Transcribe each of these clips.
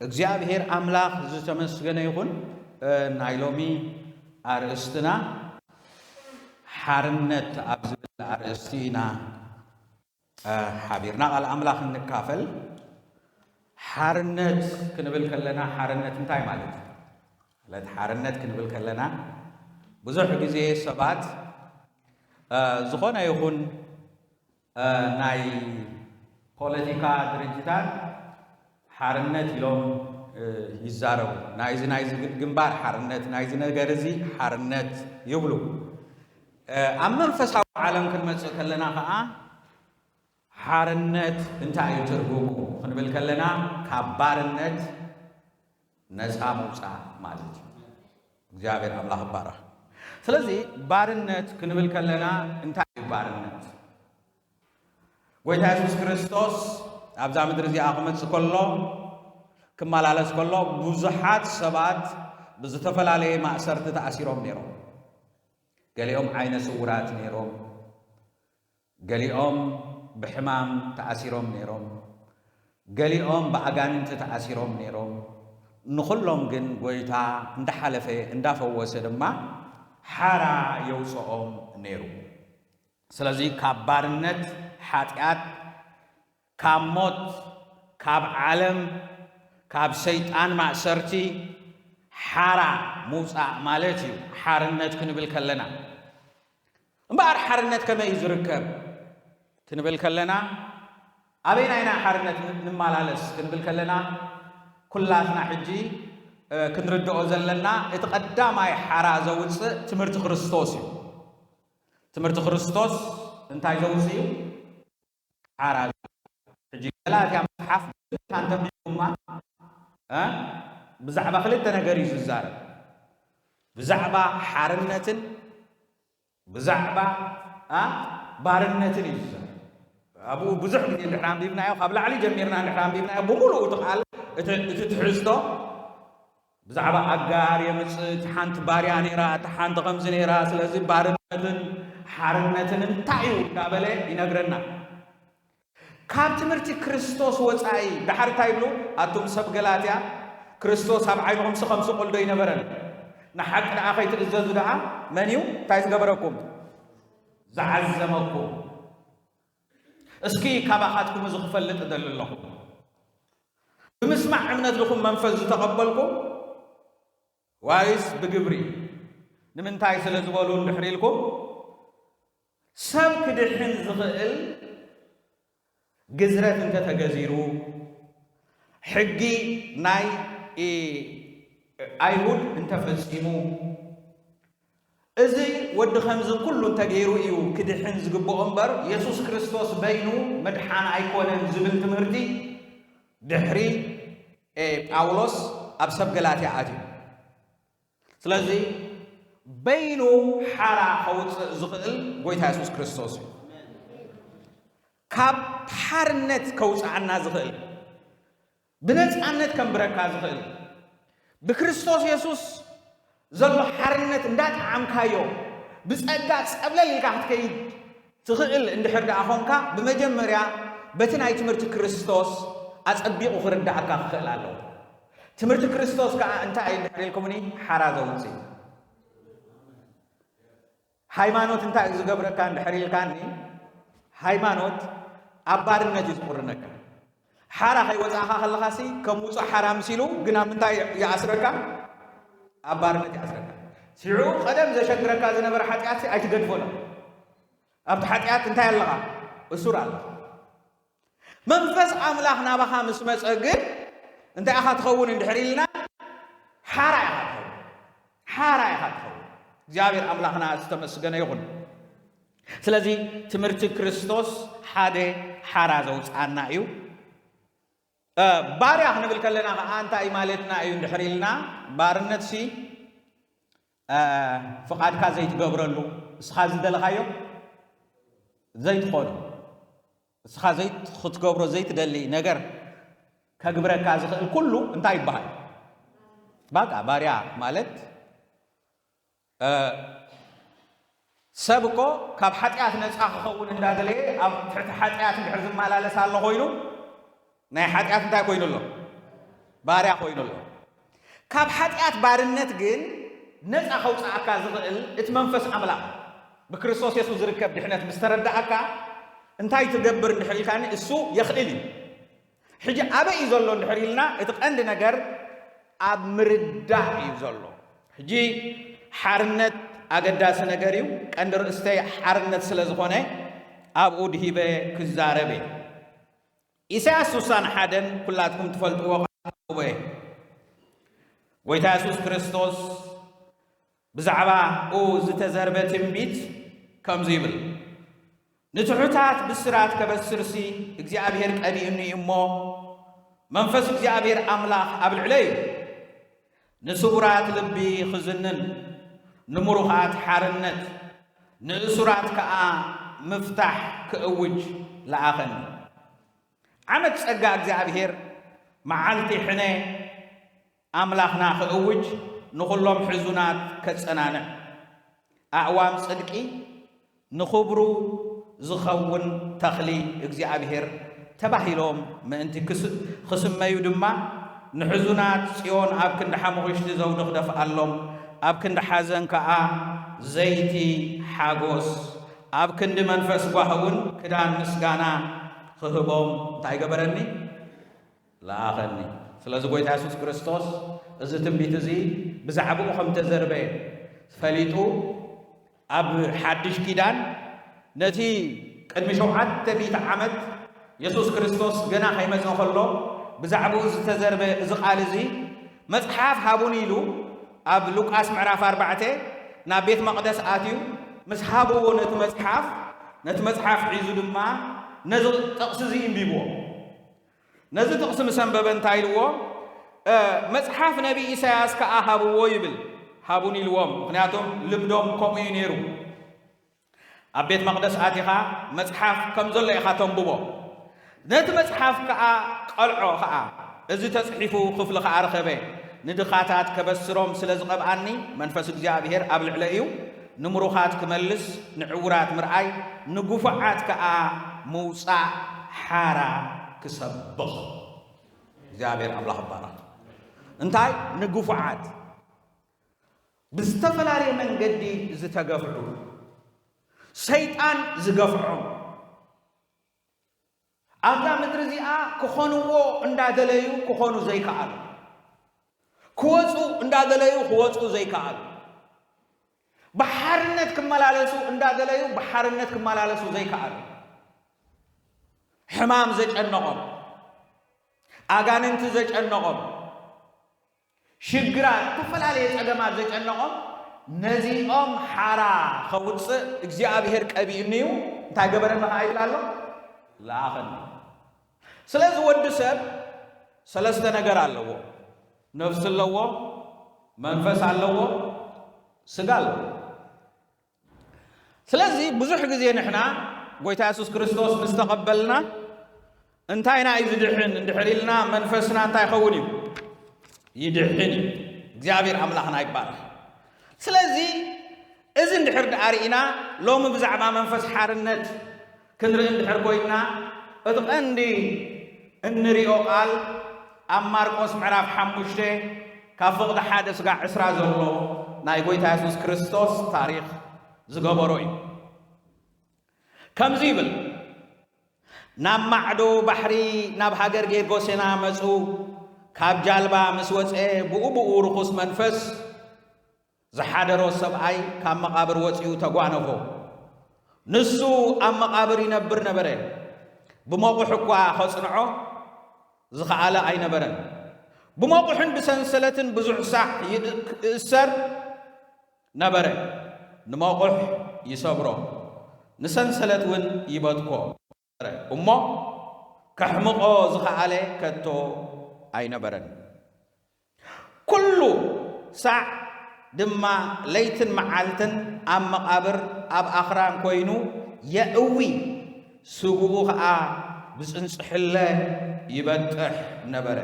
እግዚኣብሔር ኣምላኽ ዝተመስገነ ይኹን። እ፣ ናይ ሎሚ ኣርእስትና ሓርነት ኣብ ዝብል ኣርእስቲ ኢና፣ እ፣ ሓቢርና ቃል ኣምላኽ እንካፈል። ሓርነት ክንብል ከለና ሓርነት እንታይ ማለት እዩ? ማለት ሓርነት ክንብል ከለና ብዙሕ ግዜ ሰባት፣ እ፣ ዝኾነ ይኹን እ፣ ናይ ፖለቲካ ድርጅታት ሓርነት ኢሎም፣ እ፣ ይዛረቡ። ናይዚ ናይዚ ግ-፣ ግንባር ሓርነት፣ ናይዚ ነገር እዚ ሓርነት ይብሉ። እ፣ ኣብ መንፈሳዊ ዓለም ክንመጽእ ከለና ኸኣ ሓርነት እንታይ እዩ ትርጉሙ ክንብል ከለና ካብ ባርነት ነፃ ምውፃእ ማለት እዩ። እግዚኣብሔር ኣምላኽ ይባረኽ። ስለዚ ባርነት ክንብል ከለና እንታይ እዩ ባርነት? ጎይታ የሱስ ክርስቶስ ኣብዛ ምድሪ እዚኣ ክመጽእ ከሎ፣ ክመላለስ ከሎ ብዙሓት ሰባት ብዝተፈላለየ ማእሰርቲ ተኣሲሮም ነይሮም። ገሊኦም ዓይነ ስውራት ነይሮም፣ ገሊኦም ብሕማም ተኣሲሮም ነይሮም፣ ገሊኦም ብኣጋንንቲ ተኣሲሮም ነይሮም። ንኹሎም ግን ጎይታ እንዳሓለፈ እንዳፈወሰ ድማ ሓራ የውፅኦም ነይሩ። ስለዚ ካብ ባርነት ሓጢኣት፣ ካብ ሞት፣ ካብ ዓለም፣ ካብ ሰይጣን ማእሰርቲ ሓራ ምውፃእ ማለት እዩ ሓርነት ክንብል ከለና። እምበኣር ሓርነት ከመይ እዩ ዝርከብ ክንብል ከለና፣ ኣበይና ኢና ሓርነት ን-፣ ንመላለስ ክንብል ከለና፣ ኩላትና ሕጂ፣ እ፣ ክንርድኦ ዘለና እቲ ቀዳማይ ሓራ ዘውፅእ ትምህርቲ ክርስቶስ እዩ። ትምህርቲ ክርስቶስ እንታይ ዘውፅእ እዩ? ሓራ። ሕጂ ገላትያ መጽሓፍ ብልታ እንተንቢብኩማ፣ እ፣ ብዛዕባ ክልተ ነገር እዩ ዝዛረብ። ብዛዕባ ሓርነትን ብዛዕባ፣ እ፣ ባርነትን እዩ ዝዛረብ። ኣብኡ ብዙሕ ግዜ እንድሕር ኣንቢብናዮ፣ ካብ ላዕሊ ጀሚርና እንድሕር ኣንቢብናዮ፣ ብምሉኡ እቲ ቃል፣ እቲ፣ እቲ ትሕዝቶ ብዛዕባ ኣጋር የምጽእ፣ እቲ ሓንቲ ባርያ ነይራ፣ እቲ ሓንቲ ከምዚ ነይራ፣ ስለዚ ባርነትን ሓርነትን እንታይ እዩ እንዳበለ ይነግረና። ካብ ትምህርቲ ክርስቶስ ወጻኢ፣ ደሓር እንታይ ይብሉ? ኣቱም ሰብ ገላትያ፣ ክርስቶስ ኣብ ዓይንኹምሲ ከም ስቑል ዶ ኣይነበረን? ንሓቂ ደኣ ከይትእዘዙ ደኣ መን እዩ እንታይ ዝገበረኩም? ዝዓዘመኩም። እስኪ ካባኻትኩም እዚ ክፈልጥ እደሊ ኣለኹ። ብምስማዕ እምነት ድኹም መንፈስ ዝተቐበልኩም ዋይስ ብግብሪ? ንምንታይ ስለ ዝበሉ እንድሕር ኢልኩም፣ ሰብ ክድሕን ዝኽእል ግዝረት እንተተገዚሩ፣ ሕጊ ናይ፣ እ፣ ኣይሁድ እንተፈጺሙ፣ እዚ ወዲ ኸምዚ ኩሉ እንተገይሩ እዩ ክድሕን ዝግብኦ እምበር፣ የሱስ ክርስቶስ በይኑ መድሓን ኣይኮነን ዝብል ትምህርቲ ድሕሪ፣ እ፣ ጳውሎስ ኣብ ሰብ ገላትያ ኣትዩ። ስለዚ በይኑ ሓራ ከውፅእ ዝኽእል ጎይታ የሱስ ክርስቶስ እዩ። ካብ ሓርነት ከውፅኣና ዝኽእል፣ ብነፃነት ከንብረካ ዝኽእል፣ ብክርስቶስ የሱስ ዘሎ ሓርነት እንዳጠዓምካዮ፣ ብጸጋ ጸብለል ኢልካ ክትከይድ ትኽእል እንድሕር ደኣ ኾንካ፣ ብመጀመርያ በቲ ናይ ትምህርቲ ክርስቶስ ኣጸቢቑ ክርድኣካ ክኽእል ኣለዎ። ትምህርቲ ክርስቶስ ከኣ እንታይ እዩ እንድሕር ኢልኩምኒ፣ ሓራ ዘውጽእ እዩ። ሃይማኖት እንታይ እዩ ዝገብረካ እንድሕር ኢልካኒ፣ ሃይማኖት ኣብ ባርነት እዩ ዝቑርነካ። ሓራ ከይወጻእካ ከለኻሲ ከም ውጹእ ሓራ ምሲሉ፣ ግን ኣብ ምንታይ ይኣስረካ? ኣብ ባርነት ይኣስረካ። ሽዑ ቀደም ዘሸግረካ ዝነበረ ሓጢኣትሲ ኣይትገድፎን። ኣብቲ ሓጢኣት እንታይ ኣለኻ? እሱር ኣለኻ። መንፈስ ኣምላኽ ናባኻ ምስ መጸ ግን እንታይ ኢኻ ትኸውን እንድሕር ኢልና፣ ሓራ ኢኻ ትኸውን። ሓራ ኢኻ ትኸውን። እግዚኣብሔር ኣምላኽና ዝተመስገነ ይኹን። ስለዚ ትምህርቲ ክርስቶስ ሓደ ሓራ ዘውፅኣና እዩ። እ፣ ባርያ ክንብል ከለና ከዓ እንታይ ማለትና እዩ እንድሕር ኢልና፣ ባርነትሲ፣ እ፣ ፍቓድካ ዘይትገብረሉ፣ እስኻ ዝደለኻዮ ዘይትኾኖ፣ እስኻ ዘይት-፣ ክትገብሮ ዘይትደሊ ነገር ከግብረካ ዝኽእል ኩሉ እንታይ ይበሃል? ባቃ ባርያ ማለት፣ እ፣ ሰብ እኮ ካብ ሓጢኣት ነፃ ክኸውን እንዳደለየ ኣብ ትሕቲ ሓጢኣት እንድሕር ዝመላለስ ኣሎ ኮይኑ፣ ናይ ሓጢኣት እንታይ ኮይኑ ኣሎ? ባርያ ኮይኑ ኣሎ። ካብ ሓጢኣት ባርነት ግን ነፃ ከውፅኣካ ዝኽእል እቲ መንፈስ ኣምላኽ ብክርስቶስ የሱስ ዝርከብ ድሕነት ምስ ተረዳኣካ እንታይ ትገብር እንድሕር ኢልካኒ እሱ የኽእል እዩ። ሕጂ ኣበይ እዩ ዘሎ እንድሕር ኢልና እቲ ቀንዲ ነገር ኣብ ምርዳእ እዩ ዘሎ። ሕጂ ሓርነት ኣገዳሲ ነገር እዩ። ቀንዲ ርእስተይ ሓርነት ስለ ዝኾነ ኣብኡ ድሂበ ክዛረብ እየ። ኢሳያስ ስሳን ሓደን ኩላትኩም ትፈልጥዎ ቃል እየ። ጎይታ የሱስ ክርስቶስ ብዛዕባኡ ዝተዘርበ ትንቢት ከምዚ ይብል፣ ንትሑታት ብስራት ከበስርሲ እግዚኣብሔር ቀቢኡኒ እዩ እሞ፣ መንፈስ እግዚኣብሔር ኣምላኽ ኣብ ልዕለይ እዩ። ንስቡራት ልቢ ክዝንን፣ ንምሩኻት ሓርነት፣ ንእሱራት ከኣ ምፍታሕ ክእውጅ ለኣኸኒ። ዓመት ጸጋ እግዚኣብሔር፣ መዓልቲ ሕነ ኣምላኽና ክእውጅ፣ ንኹሎም ሕዙናት ከጸናንዕ፣ ኣዕዋም ጽድቂ ንኽብሩ ዝኸውን ተኽሊ እግዚኣብሔር ተባሂሎም ምእንቲ ክስ-፣ ክስመዩ ድማ፣ ንሕዙናት ጽዮን ኣብ ክንዲ ሓሙኽሽቲ ዘውዲ ክደፍኣሎም፣ ኣብ ክንዲ ሓዘን ከኣ ዘይቲ ሓጎስ፣ ኣብ ክንዲ መንፈስ ጓህ እውን ክዳን ምስጋና ክህቦም እንታይ ገበረኒ? ለኣኸኒ። ስለዚ ጎይታ የሱስ ክርስቶስ እዚ ትንቢት እዚ ብዛዕባኡ ከም ተዘርበ ፈሊጡ፣ ኣብ ሓድሽ ኪዳን ነቲ ቅድሚ ሸውዓተ ሚእቲ ዓመት የሱስ ክርስቶስ ገና ከይመጸ ከሎ ብዛዕባኡ ዝተዘርበ እዚ ቃል እዚ፣ መጽሓፍ ሃቡኒ ኢሉ ኣብ ሉቃስ ምዕራፍ ኣርባዕተ ናብ ቤት መቕደስ ኣትዩ ምስ ሃብዎ ነቲ መጽሓፍ፣ ነቲ መጽሓፍ ሒዙ ድማ ነዚ ጥቕሲ እዚ እንቢብዎ። ነዚ ጥቕሲ ምስ ኣንበበ እንታይ ኢልዎ? እ፣ መጽሓፍ ነቢ ኢሳያስ ከኣ ሃብዎ ይብል። ሃቡኒ ኢልዎም፣ ምኽንያቱም ልምዶም ከምኡ እዩ ነይሩ። ኣብ ቤት መቕደስ ኣቲኻ መጽሓፍ ከም ዘሎ ኢኻ ተንብቦ። ነቲ መጽሓፍ ከኣ ቀልዖ ኸኣ፣ እዚ ተጽሒፉ ክፍሊ ኸኣ ረኸበ። ንድኻታት ከበስሮም ስለ ዝቐብኣኒ መንፈስ እግዚኣብሔር ኣብ ልዕለይ እዩ። ንምሩኻት ክመልስ፣ ንዕዉራት ምርኣይ፣ ንግፉዓት ከኣ ምውጻእ ሓራ ክሰብኽ። እግዚኣብሔር ኣምላኽ ይባረኽ። እንታይ? ንግፉዓት፣ ብዝተፈላለየ መንገዲ ዝተገፍዑ፣ ሰይጣን ዝገፍዖም፣ ኣብዛ ምድሪ እዚኣ ክኾንዎ እንዳደለዩ ክኾኑ ዘይከኣሉ፣ ክወፁ እንዳደለዩ ክወፁ ዘይከኣሉ፣ ብሓርነት ክመላለሱ እንዳደለዩ ብሓርነት ክመላለሱ ዘይከኣሉ፣ ሕማም ዘጨነቖም፣ ኣጋንንቲ ዘጨነቖም፣ ሽግራት፣ ዝተፈላለየ ጸገማት ዘጨነቖም፣ ነዚኦም ሓራ ከውጽእ እግዚኣብሔር ቀቢኡኒ እዩ። እንታይ ገበረኒ ኸዓ ይብል ኣሎ? ለኣኸኒ። ስለዚ ወዲ ሰብ ሰለስተ ነገር ኣለዎ። ነፍሲ ኣለዎ፣ መንፈስ ኣለዎ፣ ስጋ ኣለዎ። ስለዚ ብዙሕ ግዜ ንሕና ጎይታ የሱስ ክርስቶስ ምስ ተቐበልና፣ እንታይና እዩ ዝድሕን እንድሕር ኢልና፣ መንፈስና እንታይ ይኸውን እዩ? ይድሕን እዩ። እግዚኣብሔር ኣምላኽና ይባረኽ። ስለዚ እዚ እንድሕር ደኣ ርኢና፣ ሎሚ ብዛዕባ መንፈስ ሓርነት ክንርኢ እንድሕር ኮይንና፣ እቲ ቀንዲ እንሪኦ ቃል ኣብ ማርቆስ ምዕራፍ ሓሙሽተ ካብ ፍቕዲ ሓደ ስጋዕ ዕስራ ዘሎ ናይ ጎይታ የሱስ ክርስቶስ ታሪኽ ዝገበሮ እዩ። ከምዚ ይብል፣ ናብ ማዕዶ ባሕሪ ናብ ሃገር ጌርጎሴና መጹ። ካብ ጃልባ ምስ ወጸ ብኡ ብኡ ርኹስ መንፈስ ዝሓደሮ ሰብኣይ ካብ መቓብር ወጺኡ ተጓነፎ። ንሱ ኣብ መቓብር ይነብር ነበረ። ብመቑሕ እኳ ኸጽንዖ ዝኸኣለ ኣይነበረን። ብመቑሕን ብሰንሰለትን ብዙሕ ሳዕ ይእሰር ነበረ። ንመቑሕ ይሰብሮ፣ ንሰንሰለት እውን ይበትኮ ነበረ። እሞ ከሕምቖ ዝኸኣለ ከቶ ኣይነበረን። ኩሉ ሳዕ ድማ ለይትን መዓልትን ኣብ መቓብር ኣብ ኣኽራን ኮይኑ የእዊ፣ ስግኡ ኸዓ ብጽንጽሕለ ይበጥሕ ነበረ።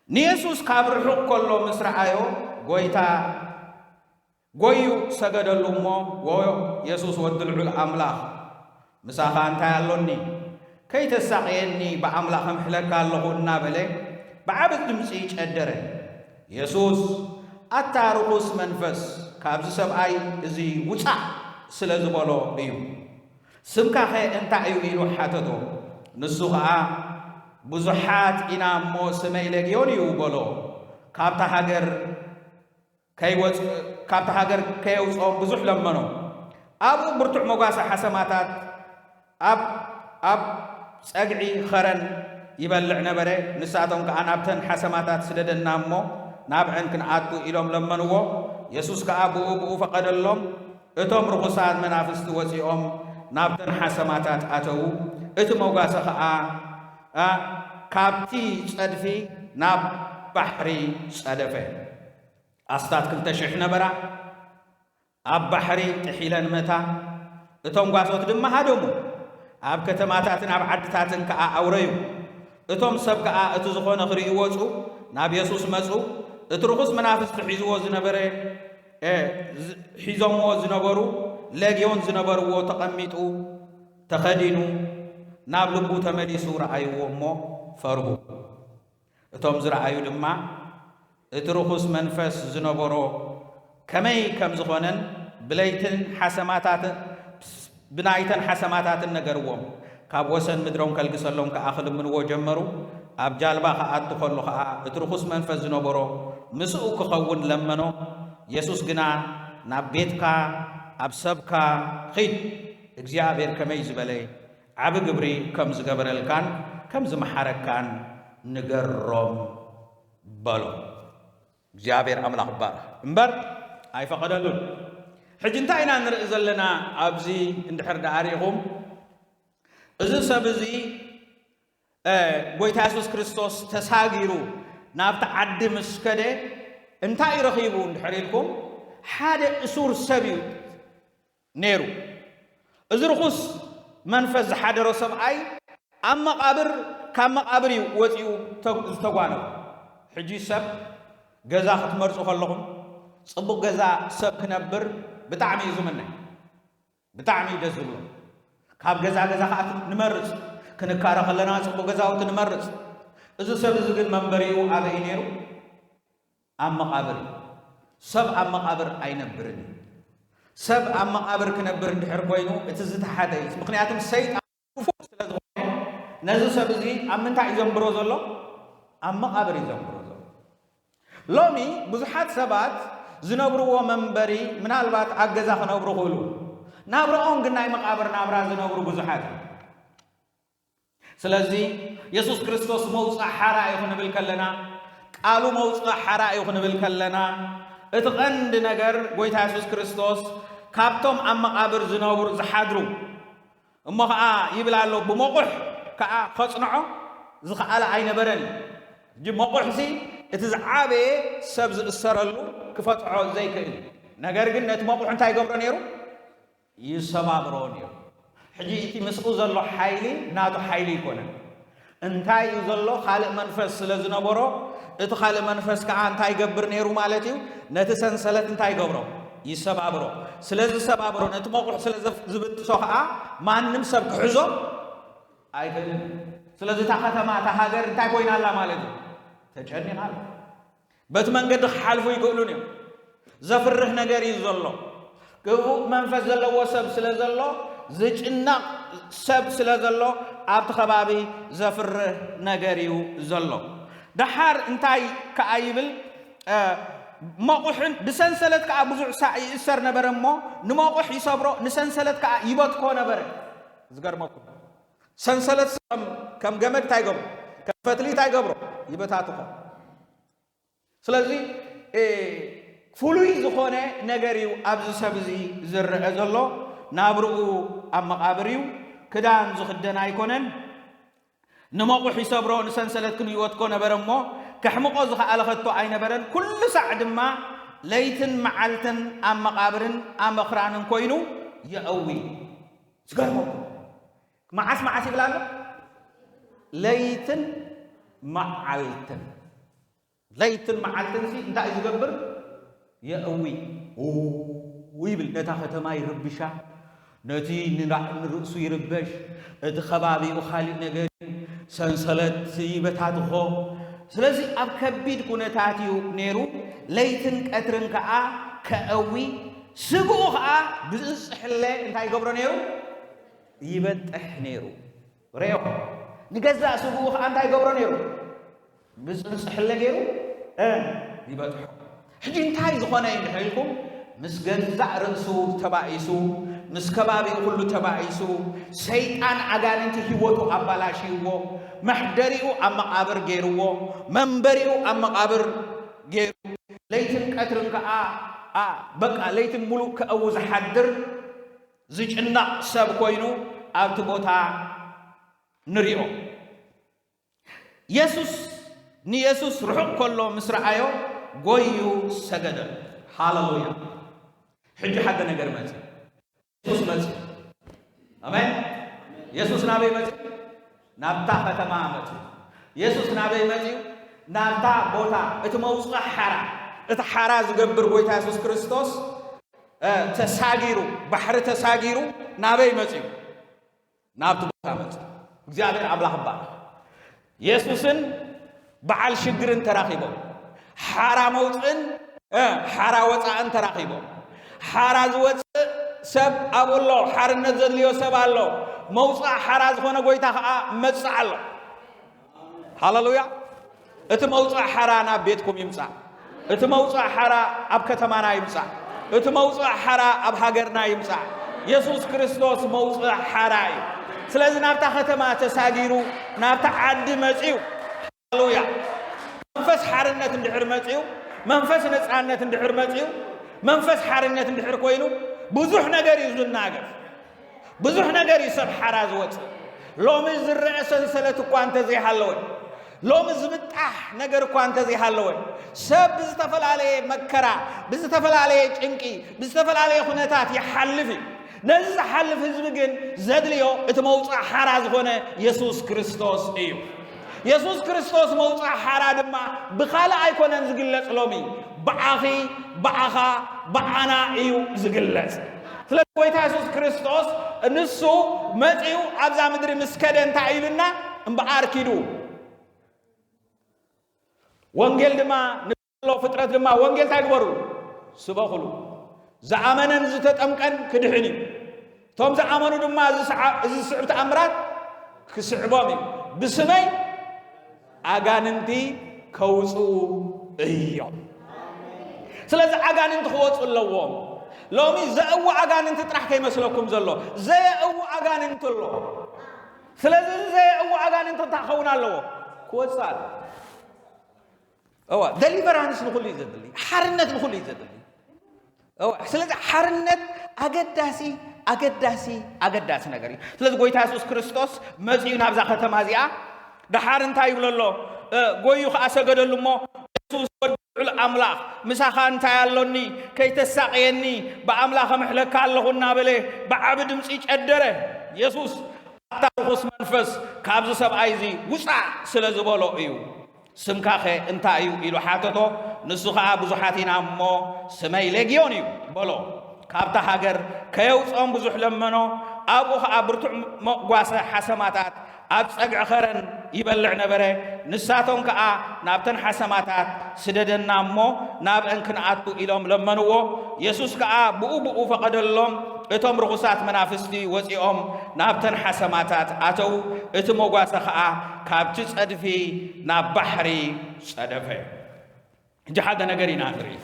ንየሱስ ካብ ርሑቕ ከሎ ምስ ረኣዮ፣ ጎይታ ጎዩ ሰገደሉ እሞ፣ "ዎ የሱስ ወዲ ልዑል ኣምላኽ፣ ምሳኻ እንታይ ኣሎኒ? ከይተሳቕየኒ ብኣምላኽ እምሕለካ ኣለኹ" እናበለ ብዓቢ ድምጺ ጨደረ። የሱስ፣ "ኣታ ርኹስ መንፈስ፣ ካብዚ ሰብኣይ እዚ ውጻእ" ስለ ዝበሎ እዩ። "ስምካኸ እንታይ እዩ?" ኢሉ ሓተቶ። ንሱ ኸኣ፣ "ብዙሓት ኢና እሞ፣ ስመይ ሌግዮን እዩ" በሎ። ካብታ ሃገር ከይወጽ-፣ ካብታ ሃገር ከየውጽኦም ብዙሕ ለመኖ። ኣብኡ ብርቱዕ መጓሰ ሓሰማታት ኣብ፣ ኣብ ጸግዒ ኸረን ይበልዕ ነበረ። ንሳቶም ከኣ፣ "ናብተን ሓሰማታት ስደደና እሞ፣ ናብዐን ክንኣቱ" ኢሎም ለመንዎ። የሱስ ከኣ ብኡ ብኡ ፈቐደሎም። እቶም ርኹሳት መናፍስቲ ወጺኦም ናብተን ሓሰማታት ኣተዉ። እቲ መጓሰ ኸኣ፣ ኣ፣ ካብቲ ጸድፊ ናብ ባሕሪ ጸደፈ። ኣስታት ክልተ ሽሕ ነበራ፣ ኣብ ባሕሪ ጥሒለን መታ። እቶም ጓሶት ድማ ሃደሙ፣ ኣብ ከተማታትን ኣብ ዓድታትን ከኣ ኣውረዩ። እቶም ሰብ ከኣ እቲ ዝኾነ ክርእዩ ወጹ፣ ናብ የሱስ መጹ። እቲ ርኹስ መናፍስቲ ሒዝዎ ዝነበረ፣ እ፣ ዝ-፣ ሒዞምዎ ዝነበሩ ሌግዮን ዝነበርዎ ተቐሚጡ፣ ተኸዲኑ፣ ናብ ልቡ ተመሊሱ ረኣይዎ እሞ ፈርሁ። እቶም ዝረኣዩ ድማ እቲ ርኹስ መንፈስ ዝነበሮ ከመይ ከም ዝኾነን ብለይትን ሓሰማታትን፣ ብናይተን ሓሰማታትን ነገርዎም። ካብ ወሰን ምድሮም ከልግሰሎም ከኣ ክልምንዎ ጀመሩ። ኣብ ጃልባ ክኣቱ ከሎ ኸኣ እቲ ርኹስ መንፈስ ዝነበሮ ምስኡ ክኸውን ለመኖ። የሱስ ግና፣ "ናብ ቤትካ፣ ኣብ ሰብካ ኺድ፣ እግዚኣብሔር ከመይ ዝበለ ዓቢ ግብሪ ከም ዝገበረልካን ከም ዝመሓረካን ንገሮም" በሎ። እግዚኣብሔር ኣምላኽ ይባረኽ። እምበር ኣይፈቐደሉን። ሕጂ እንታይ ኢና ንርኢ ዘለና? ኣብዚ እንድሕር ደኣ ርኢኹም፣ እዚ ሰብ እዚ፣ እ፣ ጎይታ የሱስ ክርስቶስ ተሳጊሩ ናብቲ ዓዲ ምስ ከደ እንታይ ረኺቡ እንድሕር ኢልኩም፣ ሓደ እሱር ሰብ እዩ ነይሩ። እዚ ርኹስ መንፈስ ዝሓደሮ ሰብኣይ ኣብ መቓብር፣ ካብ መቓብር እዩ ወፂኡ ተ-፣ ዝተጓነፈ። ሕጂ ሰብ ገዛ ክትመርፁ ከለኹም፣ ፅቡቕ ገዛ ሰብ ክነብር ብጣዕሚ እዩ ዝምነ፣ ብጣዕሚ እዩ ደስ ዝብሎ። ካብ ገዛ ገዛ ከዓ ንመርፅ፣ ክንካረ ከለና ፅቡቕ ገዛውቲ ንመርፅ። እዚ ሰብ እዚ ግን መንበሪኡ ኣበይ ነይሩ? ኣብ መቓብር እዩ። ሰብ ኣብ መቓብር ኣይነብርን እዩ። ሰብ ኣብ መቓብር ክነብር እንድሕር ኮይኑ፣ እቲ ዝተሓተ እዩ። ምኽንያቱም ሰይጣን ክፉእ ስለ ዝኾነ፣ ነዚ ሰብ እዚ ኣብ ምንታይ እዩ ዘንብሮ ዘሎ? ኣብ መቓብር እዩ ዘንብሮ ዘሎ። ሎሚ ብዙሓት ሰባት ዝነብርዎ መንበሪ ምናልባት ኣብ ገዛ ክነብሩ ክእሉ፣ ናብራኦም ግን ናይ መቓብር ናብራ ዝነብሩ ብዙሓት እዮም። ስለዚ የሱስ ክርስቶስ መውጽኢ ሓራ እዩ ክንብል ከለና፣ ቃሉ መውጽኢ ሓራ እዩ ክንብል ከለና፣ እቲ ቀንዲ ነገር ጎይታ የሱስ ክርስቶስ ካብቶም ኣብ መቓብር ዝነብሩ፣ ዝሓድሩ፣ እሞ ኸዓ ይብል ኣሎ፣ ብመቑሕ ከኣ ከጽንዖ ዝኸኣለ ኣይነበረን እዩ። ሕጂ መቑሕሲ እቲ ዝዓበየ ሰብ ዝእሰረሉ ክፈትሖ ዘይክእል እዩ። ነገር ግን ነቲ መቑሕ እንታይ ይገብሮ ነይሩ? ይሰባብሮ ነይሩ። ሕጂ እቲ ምስኡ ዘሎ ሓይሊ ናቱ ሓይሊ ኣይኮነን። እንታይ እዩ ዘሎ? ካልእ መንፈስ ስለ ዝነበሮ፣ እቲ ካልእ መንፈስ ከኣ እንታይ ይገብር ነይሩ ማለት እዩ? ነቲ ሰንሰለት እንታይ ይገብሮ? ይሰባብሮ። ስለ ዝሰባብሮ፣ ነቲ መቑሕ ስለ ዘፍ-፣ ዝብጥሶ ከኣ ማንም ሰብ ክሕዞ ኣይክእልን። ስለዚ እታ ከተማ፣ እታ ሃገር እንታይ ኮይና ኣላ ማለት እዩ? ተጨኒቓ ኣላ። በቲ መንገዲ ክሓልፉ ኣይክእሉን እዮም። ዘፍርህ ነገር እዩ ዘሎ። ክፉእ መንፈስ ዘለዎ ሰብ ስለ ዘሎ፣ ዝጭነቕ ሰብ ስለ ዘሎ፣ ኣብቲ ከባቢ ዘፍርህ ነገር እዩ ዘሎ። ደሓር እንታይ ከኣ ይብል? እ፣ መቑሕን ብሰንሰለት ከኣ ብዙሕ ሳዕ ይእሰር ነበረ እሞ፣ ንመቑሕ ይሰብሮ፣ ንሰንሰለት ከኣ ይበትኮ ነበረ። ዝገርመኩም፣ ሰንሰለት ከም፣ ከም ገመድ እንታይ ይገብሮ? ከም ፈትሊ እንታይ ይገብሮ? ይበታትኾ። ስለዚ፣ እ፣ ፍሉይ ዝኾነ ነገር እዩ ኣብዚ ሰብ እዚ ዝረአ ዘሎ። ናብርኡ ኣብ መቓብር እዩ። ክዳን ዝኽደን ኣይኮነን። ንመቑሕ ይሰብሮ፣ ንሰንሰለት ክንይወትኮ ነበረ እሞ፣ ከሕምቖ ዝኸኣለ ከቶ ኣይነበረን። ኩሉ ሳዕ ድማ ለይትን መዓልትን ኣብ መቓብርን ኣብ መኽራንን ኮይኑ የእዊ። ዝገርመኩም፣ መዓስ መዓስ ይብል ኣሎ? ለይትን መዓልትን። ለይትን መዓልትን ሲ እንታይ እዩ ዝገብር? የእዊ። ኡ ይብል፣ ነታ ከተማ ይርብሻ፣ ነቲ ንራ-፣ ንርእሱ ይርበሽ፣ እቲ ከባቢኡ ካልእ ነገር እዩ፣ ሰንሰለት ይበታትኾ፣ ስለዚ ኣብ ከቢድ ኩነታት እዩ ነይሩ። ለይትን ቀትርን ከዓ ከእዊ፣ ስግኡ ከዓ ብዝንፅሕለ እንታይ ይገብሮ ነይሩ? ይበጥሕ ነይሩ። ርኦ፣ ንገዛእ ስግኡ ከዓ እንታይ ይገብሮ ነይሩ? ብዝንፅሕለ ገይሩ እ ይበጥሖ። ሕጂ እንታይ ዝኾነ እዩ እንድሕር ኢልኩም፣ ምስ ገዛእ ርእሱ ተባኢሱ፣ ምስ ከባቢኡ ኩሉ ተባኢሱ፣ ሰይጣን ኣጋንንቲ ህይወቱ ኣባላሽይዎ፣ መሕደሪኡ ኣብ መቓብር ገይርዎ፣ መንበሪኡ ኣብ መቓብር ገይሩ፣ ለይትን ቀትርን ከዓ፣ ኣ፣ በቃ ለይትን ሙሉእ ከእዊ ዝሓድር ዝጭነቕ ሰብ ኮይኑ ኣብቲ ቦታ ንሪኦ። የሱስ፣ ንየሱስ ርሑቕ ከሎ ምስ ረኣዮ፣ ጎዩ ሰገደሉ። ሃለሉያ። ሕጂ ሓደ ነገር መጽእ። የሱስ መጽእ። ኣሜን። የሱስ ናበይ መጽእ? ናብታ ከተማ መጽእ። የሱስ ናበይ መጽእ? ናብታ ቦታ፣ እቲ መውጽእ ሓራ፣ እቲ ሓራ ዝገብር ጎይታ የሱስ ክርስቶስ፣ እ፣ ተሳጊሩ፣ ባሕሪ ተሳጊሩ ናበይ መጽእ? ናብቲ ቦታ መጽእ። እግዚኣብሔር ኣምላኽ ይባረኽ። የሱስን በዓል ሽግርን ተራኺቦም፣ ሓራ መውፅእን፣ እ፣ ሓራ ወፃእን ተራኺቦም። ሓራ ዝወፅእ ሰብ ኣብኡ ኣሎ፣ ሓርነት ዘድልዮ ሰብ ኣሎ። መውፃእ ሓራ ዝኾነ ጎይታ ከዓ መጽእ ኣሎ። ሃለሉያ። እቲ መውፅእ ሓራ ናብ ቤትኩም ይምፃእ። እቲ መውፅእ ሓራ ኣብ ከተማና ይምፃእ። እቲ መውፅእ ሓራ ኣብ ሃገርና ይምፃእ። የሱስ ክርስቶስ መውፅእ ሓራ እዩ። ስለዚ ናብታ ከተማ ተሳጊሩ፣ ናብታ ዓዲ መፅዩ። ሃለሉያ። መንፈስ ሓርነት እንድሕር መፅዩ፣ መንፈስ ነፃነት እንድሕር መፅዩ፣ መንፈስ ሓርነት እንድሕር ኮይኑ፣ ብዙሕ ነገር እዩ ዝናገፍ። ብዙሕ ነገር እዩ ሰብ ሓራ ዝወፅእ። ሎሚ ዝረአ ሰንሰለት እኳ እንተዘይሃለወ፣ ሎሚ ዝብጣሕ ነገር እኳ እንተዘይሃለወ፣ ሰብ ብዝተፈላለየ መከራ፣ ብዝተፈላለየ ጭንቂ፣ ብዝተፈላለየ ኩነታት ይሓልፍ እዩ። ነዚ ዝሓልፍ ህዝቢ ግን ዘድልዮ እቲ መውፃእ ሓራ ዝኾነ የሱስ ክርስቶስ እዩ። የሱስ ክርስቶስ መውፃእ ሓራ ድማ ብኻልእ ኣይኮነን ዝግለፅ፣ ሎሚ ብዓኺ፣ ብዓኻ፣ ብዓና እዩ ዝግለፅ። ስለዚ ጎይታ የሱስ ክርስቶስ ንሱ መፂኡ ኣብዛ ምድሪ ምስ ከደ እንታይ ኢሉና? እምበኣር ኪዱ። ወንጌል ድማ ንዘሎ ፍጥረት ድማ ወንጌል እንታይ ግበሩ? ስበኹሉ። ዝኣመነን ዝተጠምቀን ክድሕን እዩ። እቶም ዝኣመኑ ድማ እዚ ሰዓ-፣ እዚ ዝስዕብ ተኣምራት ክስዕቦም እዩ። ብስመይ ኣጋንንቲ ከውፅኡ እዮም። ስለዚ ኣጋንንቲ ክወፁ ኣለዎም። ሎሚ ዘእዊ ኣጋንንቲ ጥራሕ ከይመስለኩም ዘሎ፣ ዘየእዊ ኣጋንንቲ ኣሎ። ስለዚ እዚ ዘየእዊ ኣጋንንቲ እንታይ ክኸውን ኣለዎ? ክወፅእ ኣለዎ። እዋ፣ ደሊቨራንስ ንኹሉ እዩ ዘድሊ፣ ሓርነት ንኹሉ እዩ ዘድሊ። እዋ፣ ስለዚ ሓርነት ኣገዳሲ፣ ኣገዳሲ፣ ኣገዳሲ ነገር እዩ። ስለዚ ጎይታ የሱስ ክርስቶስ መፂኡ ናብዛ ከተማ እዚኣ፣ ደሓር እንታይ ይብሎ ኣሎ? እ፣ ጎዩ ኸዓ ሰገደሉ እሞ፣ የሱስ ወዲ ልዑል ኣምላኽ፣ ምሳኻ እንታይ ኣሎኒ? ከይተሳቕየኒ፣ ብኣምላኽ እምሕለካ ኣለኹ እናበለ ብዓቢ ድምፂ ጨደረ። የሱስ ኣታ ርኹስ መንፈስ፣ ካብዚ ሰብኣይ እዚ ውጻእ ስለ ዝበሎ እዩ። ስምካኸ እንታይ እዩ? ኢሉ ሓተቶ። ንሱ ኸኣ ብዙሓት ኢና እሞ ስመይ ሌግዮን እዩ በሎ። ካብታ ሃገር ከየውፅኦም ብዙሕ ለመኖ። ኣብኡ ኸኣ ብርቱዕ መጓሰ ሓሰማታት ኣብ ጸግዒ ኸረን ይበልዕ ነበረ። ንሳቶም ከኣ ናብተን ሓሰማታት ስደደና እሞ ናብአን ክንኣቱ ኢሎም ለመንዎ። የሱስ ከኣ ብኡ ብኡ ፈቐደሎም። እቶም ርኹሳት መናፍስቲ ወጺኦም ናብተን ሓሰማታት ኣተዉ። እቲ መጓሰ ኸኣ ካብቲ ጸድፊ ናብ ባሕሪ ጸደፈ። ሕጂ ሓደ ነገር ኢና ንርኢ።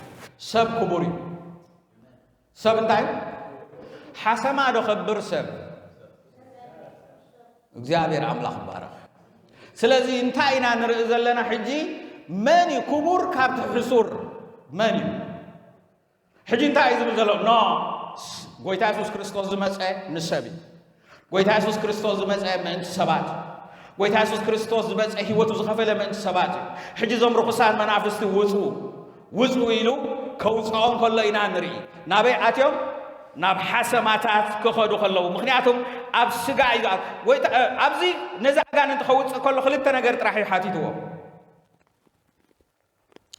ሰብ ክቡር እዩ። ሰብ እንታይ እዩ? ሓሰማ ዶ ከብር ሰብ? እግዚኣብሔር ኣምላኽ ይባረኽ። ስለዚ እንታይ ኢና ንርኢ ዘለና ሕጂ? መን እዩ ክቡር ካብቲ ሕሱር? መን እዩ? ሕጂ እንታይ እዩ ዝብል ዘሎ? ኖ፣ ጎይታ የሱስ ክርስቶስ ዝመጸ ንሰብ እዩ። ጎይታ የሱስ ክርስቶስ ዝመጸ ምእንቲ ሰባት እዩ። ጎይታ የሱስ ክርስቶስ ዝመጸ ህይወቱ ዝኸፈለ ምእንቲ ሰባት እዩ። ሕጂ እዞም ርኹሳን መናፍስቲ ውጹ፣ ውጹ ኢሉ ከውጽኦም ከሎ ኢና ንርኢ። ናበይ ኣትዮም? ናብ ሓሰማታት ክኸዱ ከለዉ። ምኽንያቱም ኣብ ስጋ እዩ ዝኣት-፣ ወይ ተ-፣ ኣብዚ ነዚ ኣጋንንቲ ከውጽእ ከሎ ክልተ ነገር ጥራሕ እዩ ሓቲትዎ።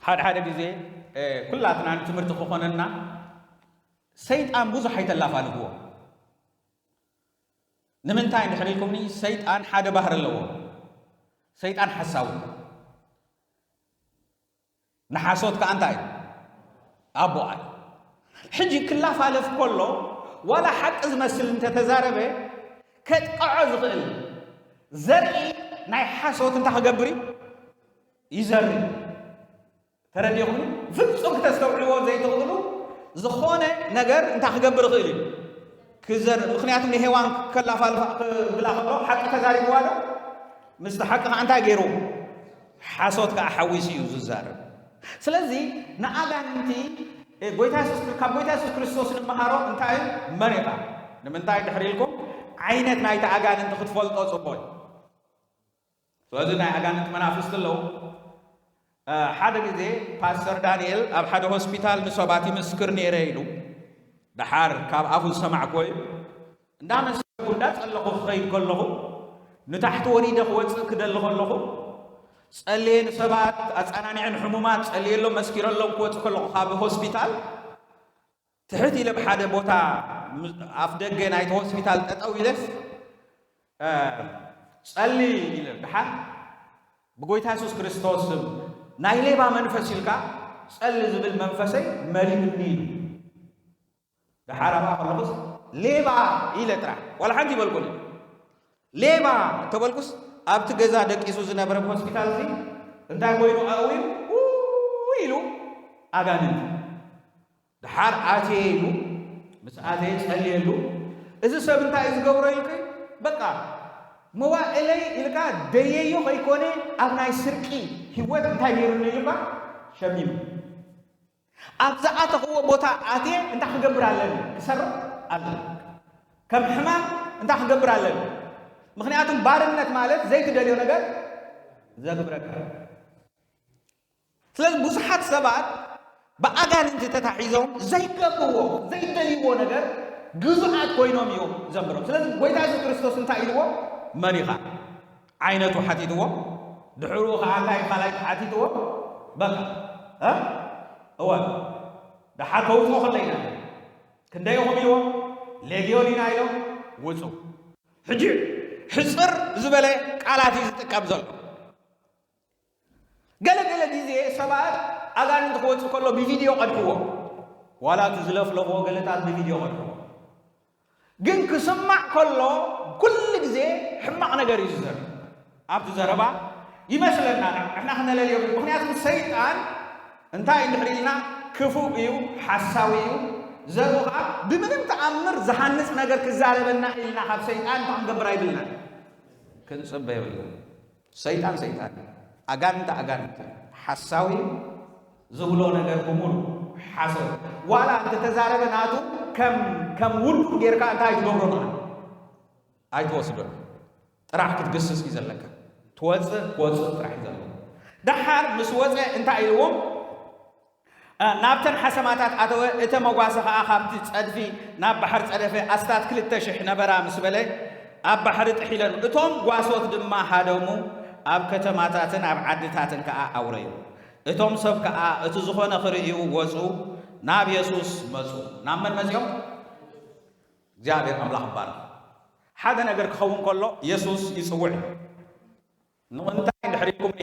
ሓደ ሓደ ግዜ፣ እ፣ ኩላትና ንትምህርቲ ክኾነና ሰይጣን ብዙሕ ኣይተላፋልፍዎ። ንምንታይ እንድሕር ኢልኩምኒ፣ ሰይጣን ሓደ ባህሪ ኣለዎ። ሰይጣን ሓሳዊ። ንሓሶት ከኣ እንታይ? ኣቦኣ እዩ። ሕጂ ክላፋለፍ ከሎ ዋላ ሓቂ ዝመስል እንተተዛረበ ከጥቅዖ ዝኽእል ዘርኢ ናይ ሓሶት እንታይ ክገብር እዩ? ይዘርእ። ተረዲኹም? ፍጹም ክተስተውዕልዎ ዘይትኽእሉ ዝኾነ ነገር እንታይ ክገብር ይኽእል እዩ? ክዘርእ። ምኽንያቱ ንሄዋን ከላፋልፋ ክብላ ከሎ ሓቂ ተዛሪብዋ ዶ? ምስቲ ሓቂ ከዓ እንታይ ገይሩ? ሓሶት ከዓ ሓዊሱ እዩ ዝዛረብ። ስለዚ ንኣጋንንቲ፣ እ፣ ጎይታ የሱስ፣ ካብ ጎይታ የሱስ ክርስቶስ ንመሃሮ እንታይ እዩ? መሪኻ። ንምንታይ ድሕሪ ኢልኩም ዓይነት ናይቲ ኣጋንንቲ ክትፈልጦ ጽቡቕ እዩ። ስለዚ ናይ ኣጋንንቲ መናፍስቲ ኣለዉ። እ፣ ሓደ ግዜ ፓስተር ዳንኤል ኣብ ሓደ ሆስፒታል ንሰባት ይምስክር ነይረ ኢሉ። ደሓር ካብ ኣፉ ዝሰማዕክዎ እዩ። እንዳመሰልኩ እንዳጸለኹ ክኸይድ ከለኹ፣ ንታሕቲ ወሪደ ክወጽእ ክደሊ ከለኹ፣ ጸልየ ንሰባት ኣጸናኒዐ፣ ንሕሙማት ጸልየሎም፣ መስኪረሎም ክወጽእ ከለኹ ካብ ሆስፒታል፣ ትሕት ኢለ ብሓደ ቦታ ም-፣ ኣፍ ደገ ናይቲ ሆስፒታል ጠጠው ኢለስ፣ እ፣ ጸሊ ኢለ፣ ደሓር ብጎይታ የሱስ ክርስቶስ ስም ናይ ሌባ መንፈስ ኢልካ ጸሊ ዝብል መንፈሰይ መሊኡኒ ኢሉ። ደሓር ኣብኣ ከለኹስ ሌባ ኢለ ጥራሕ ዋላ ሓንቲ ይበልኩን። ሌባ እንተበልኩስ ኣብቲ ገዛ ደቂሱ ዝነበረ ሆስፒታል እዚ እንታይ ኮይኑ ኣእውዩ ውይ ኢሉ ኣጋንንቲ። ደሓር ኣትየ ኢሉ ምስ ኣተየ ጸልየሉ። እዚ ሰብ እንታይ እዩ ዝገብሮ ኢልኩ? በቃ መዋእለይ ኢልካ ደየዮ ከይኮነ ኣብ ናይ ስርቂ ህይወት እንታይ ገይሩኒ ኢሉካ ሸሚሙ። ኣብ ዝኣተኽዎ ቦታ ኣትየ እንታይ ክገብር ኣለኒ? ክሰርቕ ኣለኒ። ከም ሕማም እንታይ ክገብር ኣለኒ? ምኽንያቱም ባርነት ማለት ዘይትደልዮ ነገር ዘግብረካ። ስለዚ ብዙሓት ሰባት ብኣጋንንቲ ተታሒዞም ዘይገብርዎ፣ ዘይደልይዎ ነገር ግዙኣት ኮይኖም እዮም ዘንብሮም። ስለዚ ጎይታ የሱስ ክርስቶስ እንታይ ኢልዎ? መሪኻ ዓይነቱ ሓቲትዎ፣ ድሕሩ ከዓ እንታይ ካልኣይ ሓቲትዎ? በቃ፣ እ? እወ፣ ደሓር ከውፅኦ ከሎ ኢና። ክንደይ ኢኹም ኢልዎም? ሌግዮን ኢና ኢሎም፣ ውፁ። ሕጂ ሕፅር ዝበለ ቃላት እዩ ዝጥቀም ዘሎ። ገለ ገለ ግዜ ሰባት ኣጋንንቲ ክወፅእ ከሎ ብቪድዮ ቀድሕዎ። ዋላ እቲ ዝለፍለፍዎ ገለታት ብቪድዮ ቀድሕዎ። ግን ክስማዕ ከሎ ኩሉ ግዜ ሕማቕ ነገር እዩ ዝዘርእ። ኣብቲ ዘረባ ይመስለና ንሕና ክነለልዮ። ምኽንያቱ ሰይጣን እንታይ እንድሕር ኢልና ክፉእ እዩ፣ ሓሳዊ እዩ። ዘርኡ ከዓ ብምንም ተኣምር ዝሃንፅ ነገር ክዛረበና ኢልና ካብ ሰይጣን እንታይ ክንገብር ኣይብልናን። ክንጽበ የብልና። ሰይጣን ሰይጣን እዩ። ኣጋንንቲ ኣጋንንቲ እዩ። ሓሳዊ እዩ። ዝብሎ ነገር ብምሉእ ሓሶት። ዋላ እንተተዛረበ ናቱ ከም፣ ከም ውዱእ ጌርካ እንታይ ኣይትገብሮ ንዓ። ኣይትወስዶ። ጥራሕ ክትግስስ እዩ ዘለካ። ትወጽእ፣ ክወጽእ ጥራሕ እዩ ዘለካ። ደሓር ምስ ወጸ እንታይ ኢልዎም? እ፣ ናብተን ሓሰማታት ኣተወ። እተ መጓሰ ኸኣ ካብቲ ጸድፊ ናብ ባሕሪ ጸደፈ። ኣስታት ክልተ ሽሕ ነበራ ምስ በለ፣ ኣብ ባሕሪ ጥሒለን። እቶም ጓሶት ድማ ሃደሙ፣ ኣብ ከተማታትን ኣብ ዓድታትን ከኣ ኣውረዩ። እቶም ሰብ ከኣ እቲ ዝኾነ ክርእዩ ወጹ፣ ናብ የሱስ መጹ። ናብ መን መጺኦም? እግዚኣብሔር ኣምላኽ ይባረኽ። ሓደ ነገር ክኸውን ከሎ የሱስ ይጽውዕ እዩ። ንእንታይ እንድሕር ኢልኩምኒ፣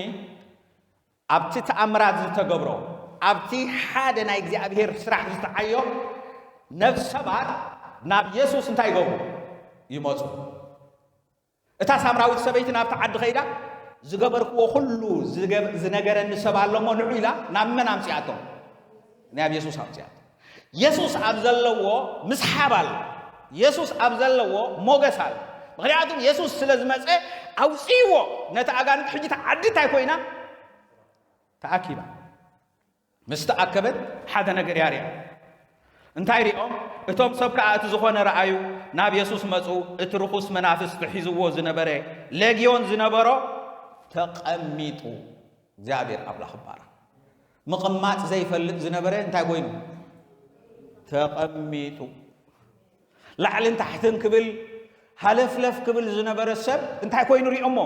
ኣብቲ ተኣምራት ዝተገብሮ፣ ኣብቲ ሓደ ናይ እግዚኣብሔር ስራሕ ዝተዓዮ፣ ነፍሲ ሰባት ናብ የሱስ እንታይ ይገብሩ? ይመጹ። እታ ሳምራዊት ሰበይቲ ናብቲ ዓዲ ኸይዳ፣ "ዝገበርክዎ ኩሉ ዝገብ-፣ ዝነገረኒ ሰብ ኣሎ እሞ ንዑ" ኢላ ናብ መን ኣምጺኣቶ? ናብ የሱስ ኣምጺኣቶ። የሱስ ኣብ ዘለዎ ምስሓብ ኣሎ። የሱስ ኣብ ዘለዎ ሞገስ ኣሎ። ምኽንያቱም የሱስ ስለ ዝመጸ ኣውጺእዎ ነቲ ኣጋንንት። ሕጂ እታ ዓዲ እንታይ ኮይና? ተኣኪባ። ምስ ተኣከበት ሓደ ነገር እያ ሪኣ። እንታይ ሪኦም? እቶም ሰብ ከኣ እቲ ዝኾነ ረኣዩ፣ ናብ የሱስ መጹ። እቲ ርኹስ መናፍስቲ ሒዝዎ ዝነበረ ሌግዮን ዝነበሮ ተቐሚጡ። እግዚኣብሔር ኣምላኽ ይባረኽ። ምቕማጥ ዘይፈልጥ ዝነበረ እንታይ ኮይኑ? ተቐሚጡ። ላዕልን ታሕትን ክብል ሃለፍለፍ ክብል ዝነበረ ሰብ እንታይ ኮይኑ ሪኦሞ?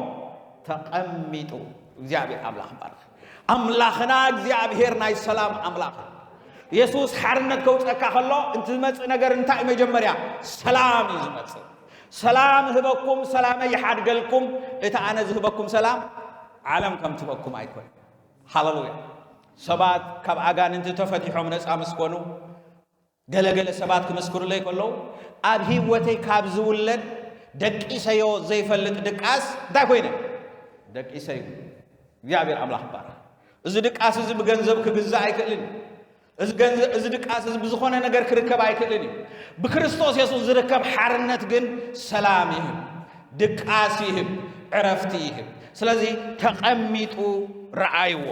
ተቐሚጡ። እግዚኣብሔር ኣምላኽ ይባረኽ። ኣምላኽና እግዚኣብሔር ናይ ሰላም ኣምላኽ እዩ። የሱስ ሓርነት ከውፀካ ከሎ እንትመፅእ ነገር እንታይ እዩ መጀመርያ? ሰላም እዩ ዝመፅእ። "ሰላም እህበኩም፣ ሰላመይ ይሓድገልኩም፣ እቲ ኣነ ዝህበኩም ሰላም ዓለም ከም ትህበኩም ኣይኮነን።" ሃሌሉያ። ሰባት ካብ ኣጋንንቲ ተፈቲሖም ነፃ ምስ ኮኑ፣ ገለገለ ሰባት ክምስክሩለይ ከለዉ፣ ኣብ ህይወተይ ካብ ዝውለድ ደቂሰዮ ዘይፈልጥ ድቃስ እንታይ ኮይነ? ደቂሰዩ። እግዚኣብሔር ኣምላኽ ይባረኽ። እዚ ድቃስ እዚ ብገንዘብ ክግዛእ ኣይክእልን። እዚ ገንዘብ፣ እዚ ድቃስ እዚ ብዝኾነ ነገር ክርከብ ኣይክእልን እዩ። ብክርስቶስ የሱስ ዝርከብ ሓርነት ግን ሰላም ይህብ፣ ድቃስ ይህብ፣ ዕረፍቲ ይህብ። ስለዚ ተቐሚጡ ረኣይዎ።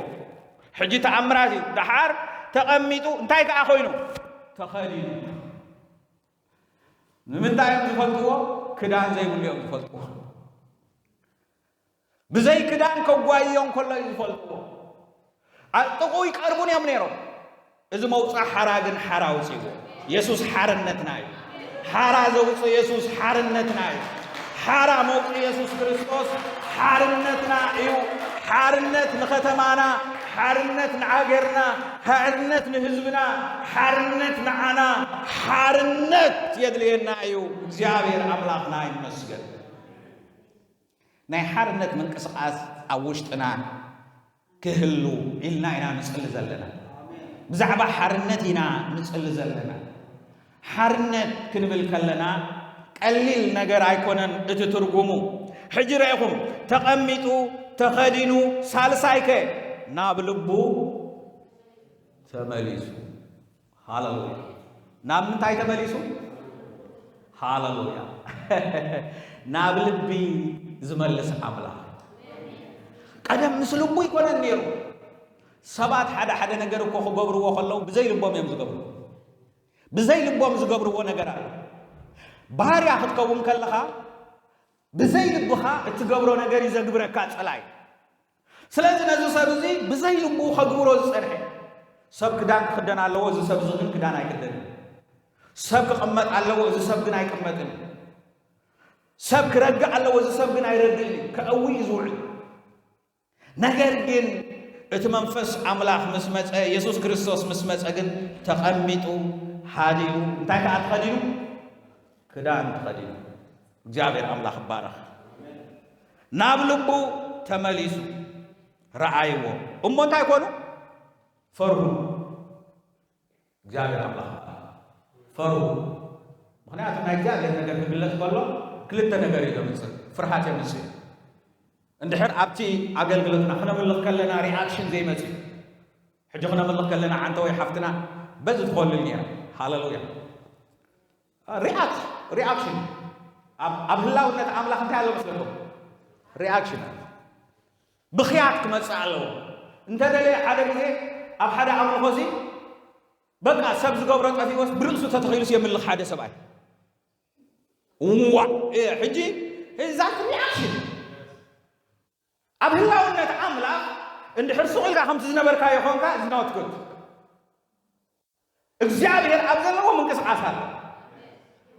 ሕጂ ተኣምራት እዩ። ደሓር ተቐሚጡ እንታይ ከኣ ኮይኑ? ተኸዲኑ። ንምንታይ እዮም ዝፈልጥዎ? ክዳን ዘይብሉ እዮም ዝፈልጥዎ። ብዘይ ክዳን ከጓይዮ እንከሎ እዩ ዝፈልጥዎ። ኣብ ጥቕኡ ይቀርቡን እዮም ነይሮም። እዚ መውፅኢ ሓራ ግን ሓራ ኣውፅእዎ። የሱስ ሓርነትና እዩ። ሓራ ዘውፅእ የሱስ ሓርነትና እዩ። ሓራ መውፅኢ የሱስ ክርስቶስ ሓርነትና እዩ። ሓርነት ንኸተማና፣ ሓርነት ንዓገርና፣ ሓርነት ንህዝብና፣ ሓርነት ንዓና፣ ሓርነት የድልየና እዩ። እግዚኣብሔር ኣምላኽና ይመስገን። ናይ ሓርነት ምንቅስቓስ ኣብ ውሽጥና ክህሉ ኢልና ኢና ንጽሊ ዘለና። ብዛዕባ ሓርነት ኢና ንጽሊ ዘለና። ሓርነት ክንብል ከለና ቀሊል ነገር ኣይኮነን እቲ ትርጉሙ። ሕጂ ረኢኹም፣ ተቐሚጡ፣ ተኸዲኑ፣ ሳልሳይከ ናብ ልቡ ተመሊሱ። ሃሌሉያ። ናብ ምንታይ ተመሊሱ? ሃሌሉያ። ናብ ልቢ ዝመልስ ኣምላኽ። ቀደም ምስ ልቡ ይኮነን ነይሩ። ሰባት ሓደ ሓደ ነገር እኮ ክገብርዎ ከለዉ ብዘይ ልቦም እዮም ዝገብሩ። ብዘይ ልቦም ዝገብርዎ ነገር ኣሎ። ባርያ ክትከውን ከለኻ ብዘይ ልብኻ እትገብሮ ነገር እዩ ዘግብረካ ጸላይ። ስለዚ ነዚ ሰብ እዚ ብዘይ ልቡ ከግብሮ ዝጸንሐ፣ ሰብ ክዳን ክኽደን ኣለዎ፣ እዚ ሰብ እዚ ግን ክዳን ኣይክደንን። ሰብ ክቕመጥ ኣለዎ፣ እዚ ሰብ ግን ኣይቅመጥን። ሰብ ክረግእ ኣለዎ፣ እዚ ሰብ ግን ኣይረግእን እዩ። ከእዊ እዩ ዝውዕል። ነገር ግን እቲ መንፈስ ኣምላኽ ምስ መጸ፣ የሱስ ክርስቶስ ምስ መጸ ግን ተቐሚጡ፣ ሃዲኡ፣ እንታይ ከኣ ተኸዲኑ? ክዳን ተኸዲኑ። እግዚኣብሔር ኣምላኽ ይባረኽ። ናብ ልቡ ተመሊሱ ረኣይዎ። እሞ እንታይ ኮኑ? ፈርሁ። እግዚኣብሔር ኣምላኽ ፈርሁ። ምኽንያቱ ናይ እግዚኣብሔር ነገር ክግለጽ ከሎ ክልተ ነገር እዩ ዘምጽእ። ፍርሃት የምጽእ። እንድሕር ኣብቲ ኣገልግሎትና ክነምልኽ ከለና ሪኣክሽን ዘይመጽእ። ሕጂ ክነምልኽ ከለና ዓንተ ወይ ሓፍትና በዚ ትኾልል ነይራ። ሃሌሉያ። ሪኣክት-፣ ሪኣክሽን። ኣብ፣ ኣብ ህላውነት ኣምላኽ እንታይ ኣሎ መስለኩም? ሪኣክሽን ኣሎ። ብኽያት ክመጽእ ኣለዎ። እንተደለየ ሓደ ግዜ ኣብ ሓደ ኣምልኾ እዚ በቃ ሰብ ዝገብሮ ጠፊኦስ ብርእሱ ተተኺሉስ የምልኽ ሓደ ሰብኣይ። እዋ፣ እ፣ ሕጂ እዛ ሪኣክሽን። ኣብ ህላውነት ኣምላኽ እንድሕር ሱቕ ኢልካ ከምቲ ዝነበርካዮ ኾንካ፣ is not good። እግዚኣብሔር ኣብ ዘለዎ ምንቅስቓስ ኣሎ።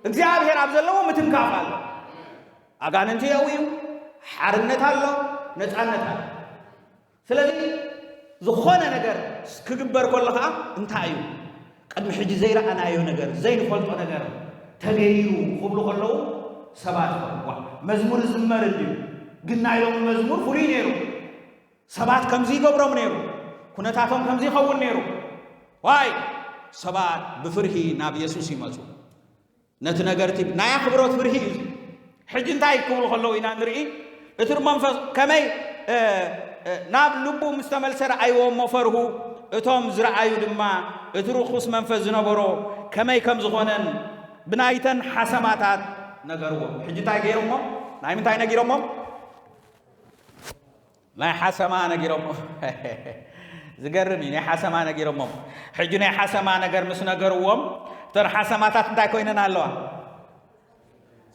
እግዚኣብሔር ኣብ ዘለዎ ምትንካፍ ኣሎ። ኣጋንንቲ የእውዩ፣ ሓርነት ኣሎ፣ ነፃነት ኣሎ። ስለዚ ዝኾነ ነገር ክግበር ከሎ ኸዓ እንታይ እዩ? ቅድሚ ሕጂ ዘይረኣናዮ ነገር፣ ዘይንፈልጦ ነገር ተገይሩ ክብሉ ከለዉ ሰባት፣ "ዋ፣ መዝሙር ይዝመር እንድዩ፣ ግን ናይ ሎሚ መዝሙር ፍሉይ ነይሩ። ሰባት ከምዚ ይገብሮም ነይሩ፣ ኩነታቶም ከምዚ ይኸውን ነይሩ." ዋይ፣ ሰባት ብፍርሂ ናብ የሱስ ይመጹ። ነቲ ነገር እቲ ናይ ኣኽብሮት ፍርሂ እዩ። ሕጂ እንታይ ክብሉ ከለዉ ኢና ንርኢ? እቲ መንፈስ ከመይ፣ እ፣ እ፣ ናብ ልቡ ምስ ተመልሰ ረኣይዎ እሞ ፈርሁ። እቶም ዝረኣዩ ድማ እቲ ርኹስ መንፈስ ዝነበሮ ከመይ ከም ዝኾነን ብናይተን ሓሰማታት ነገርዎም። ሕጂ እንታይ ገይሮሞ? ናይ ምንታይ ነጊሮሞ? ናይ ሓሰማ ነጊሮሞ። ዝገርም እዩ። ናይ ሓሰማ ነጊሮሞም። ሕጂ ናይ ሓሰማ ነገር ምስ ነገርዎም፣ እተን ሓሰማታት እንታይ ኮይነን ኣለዋ?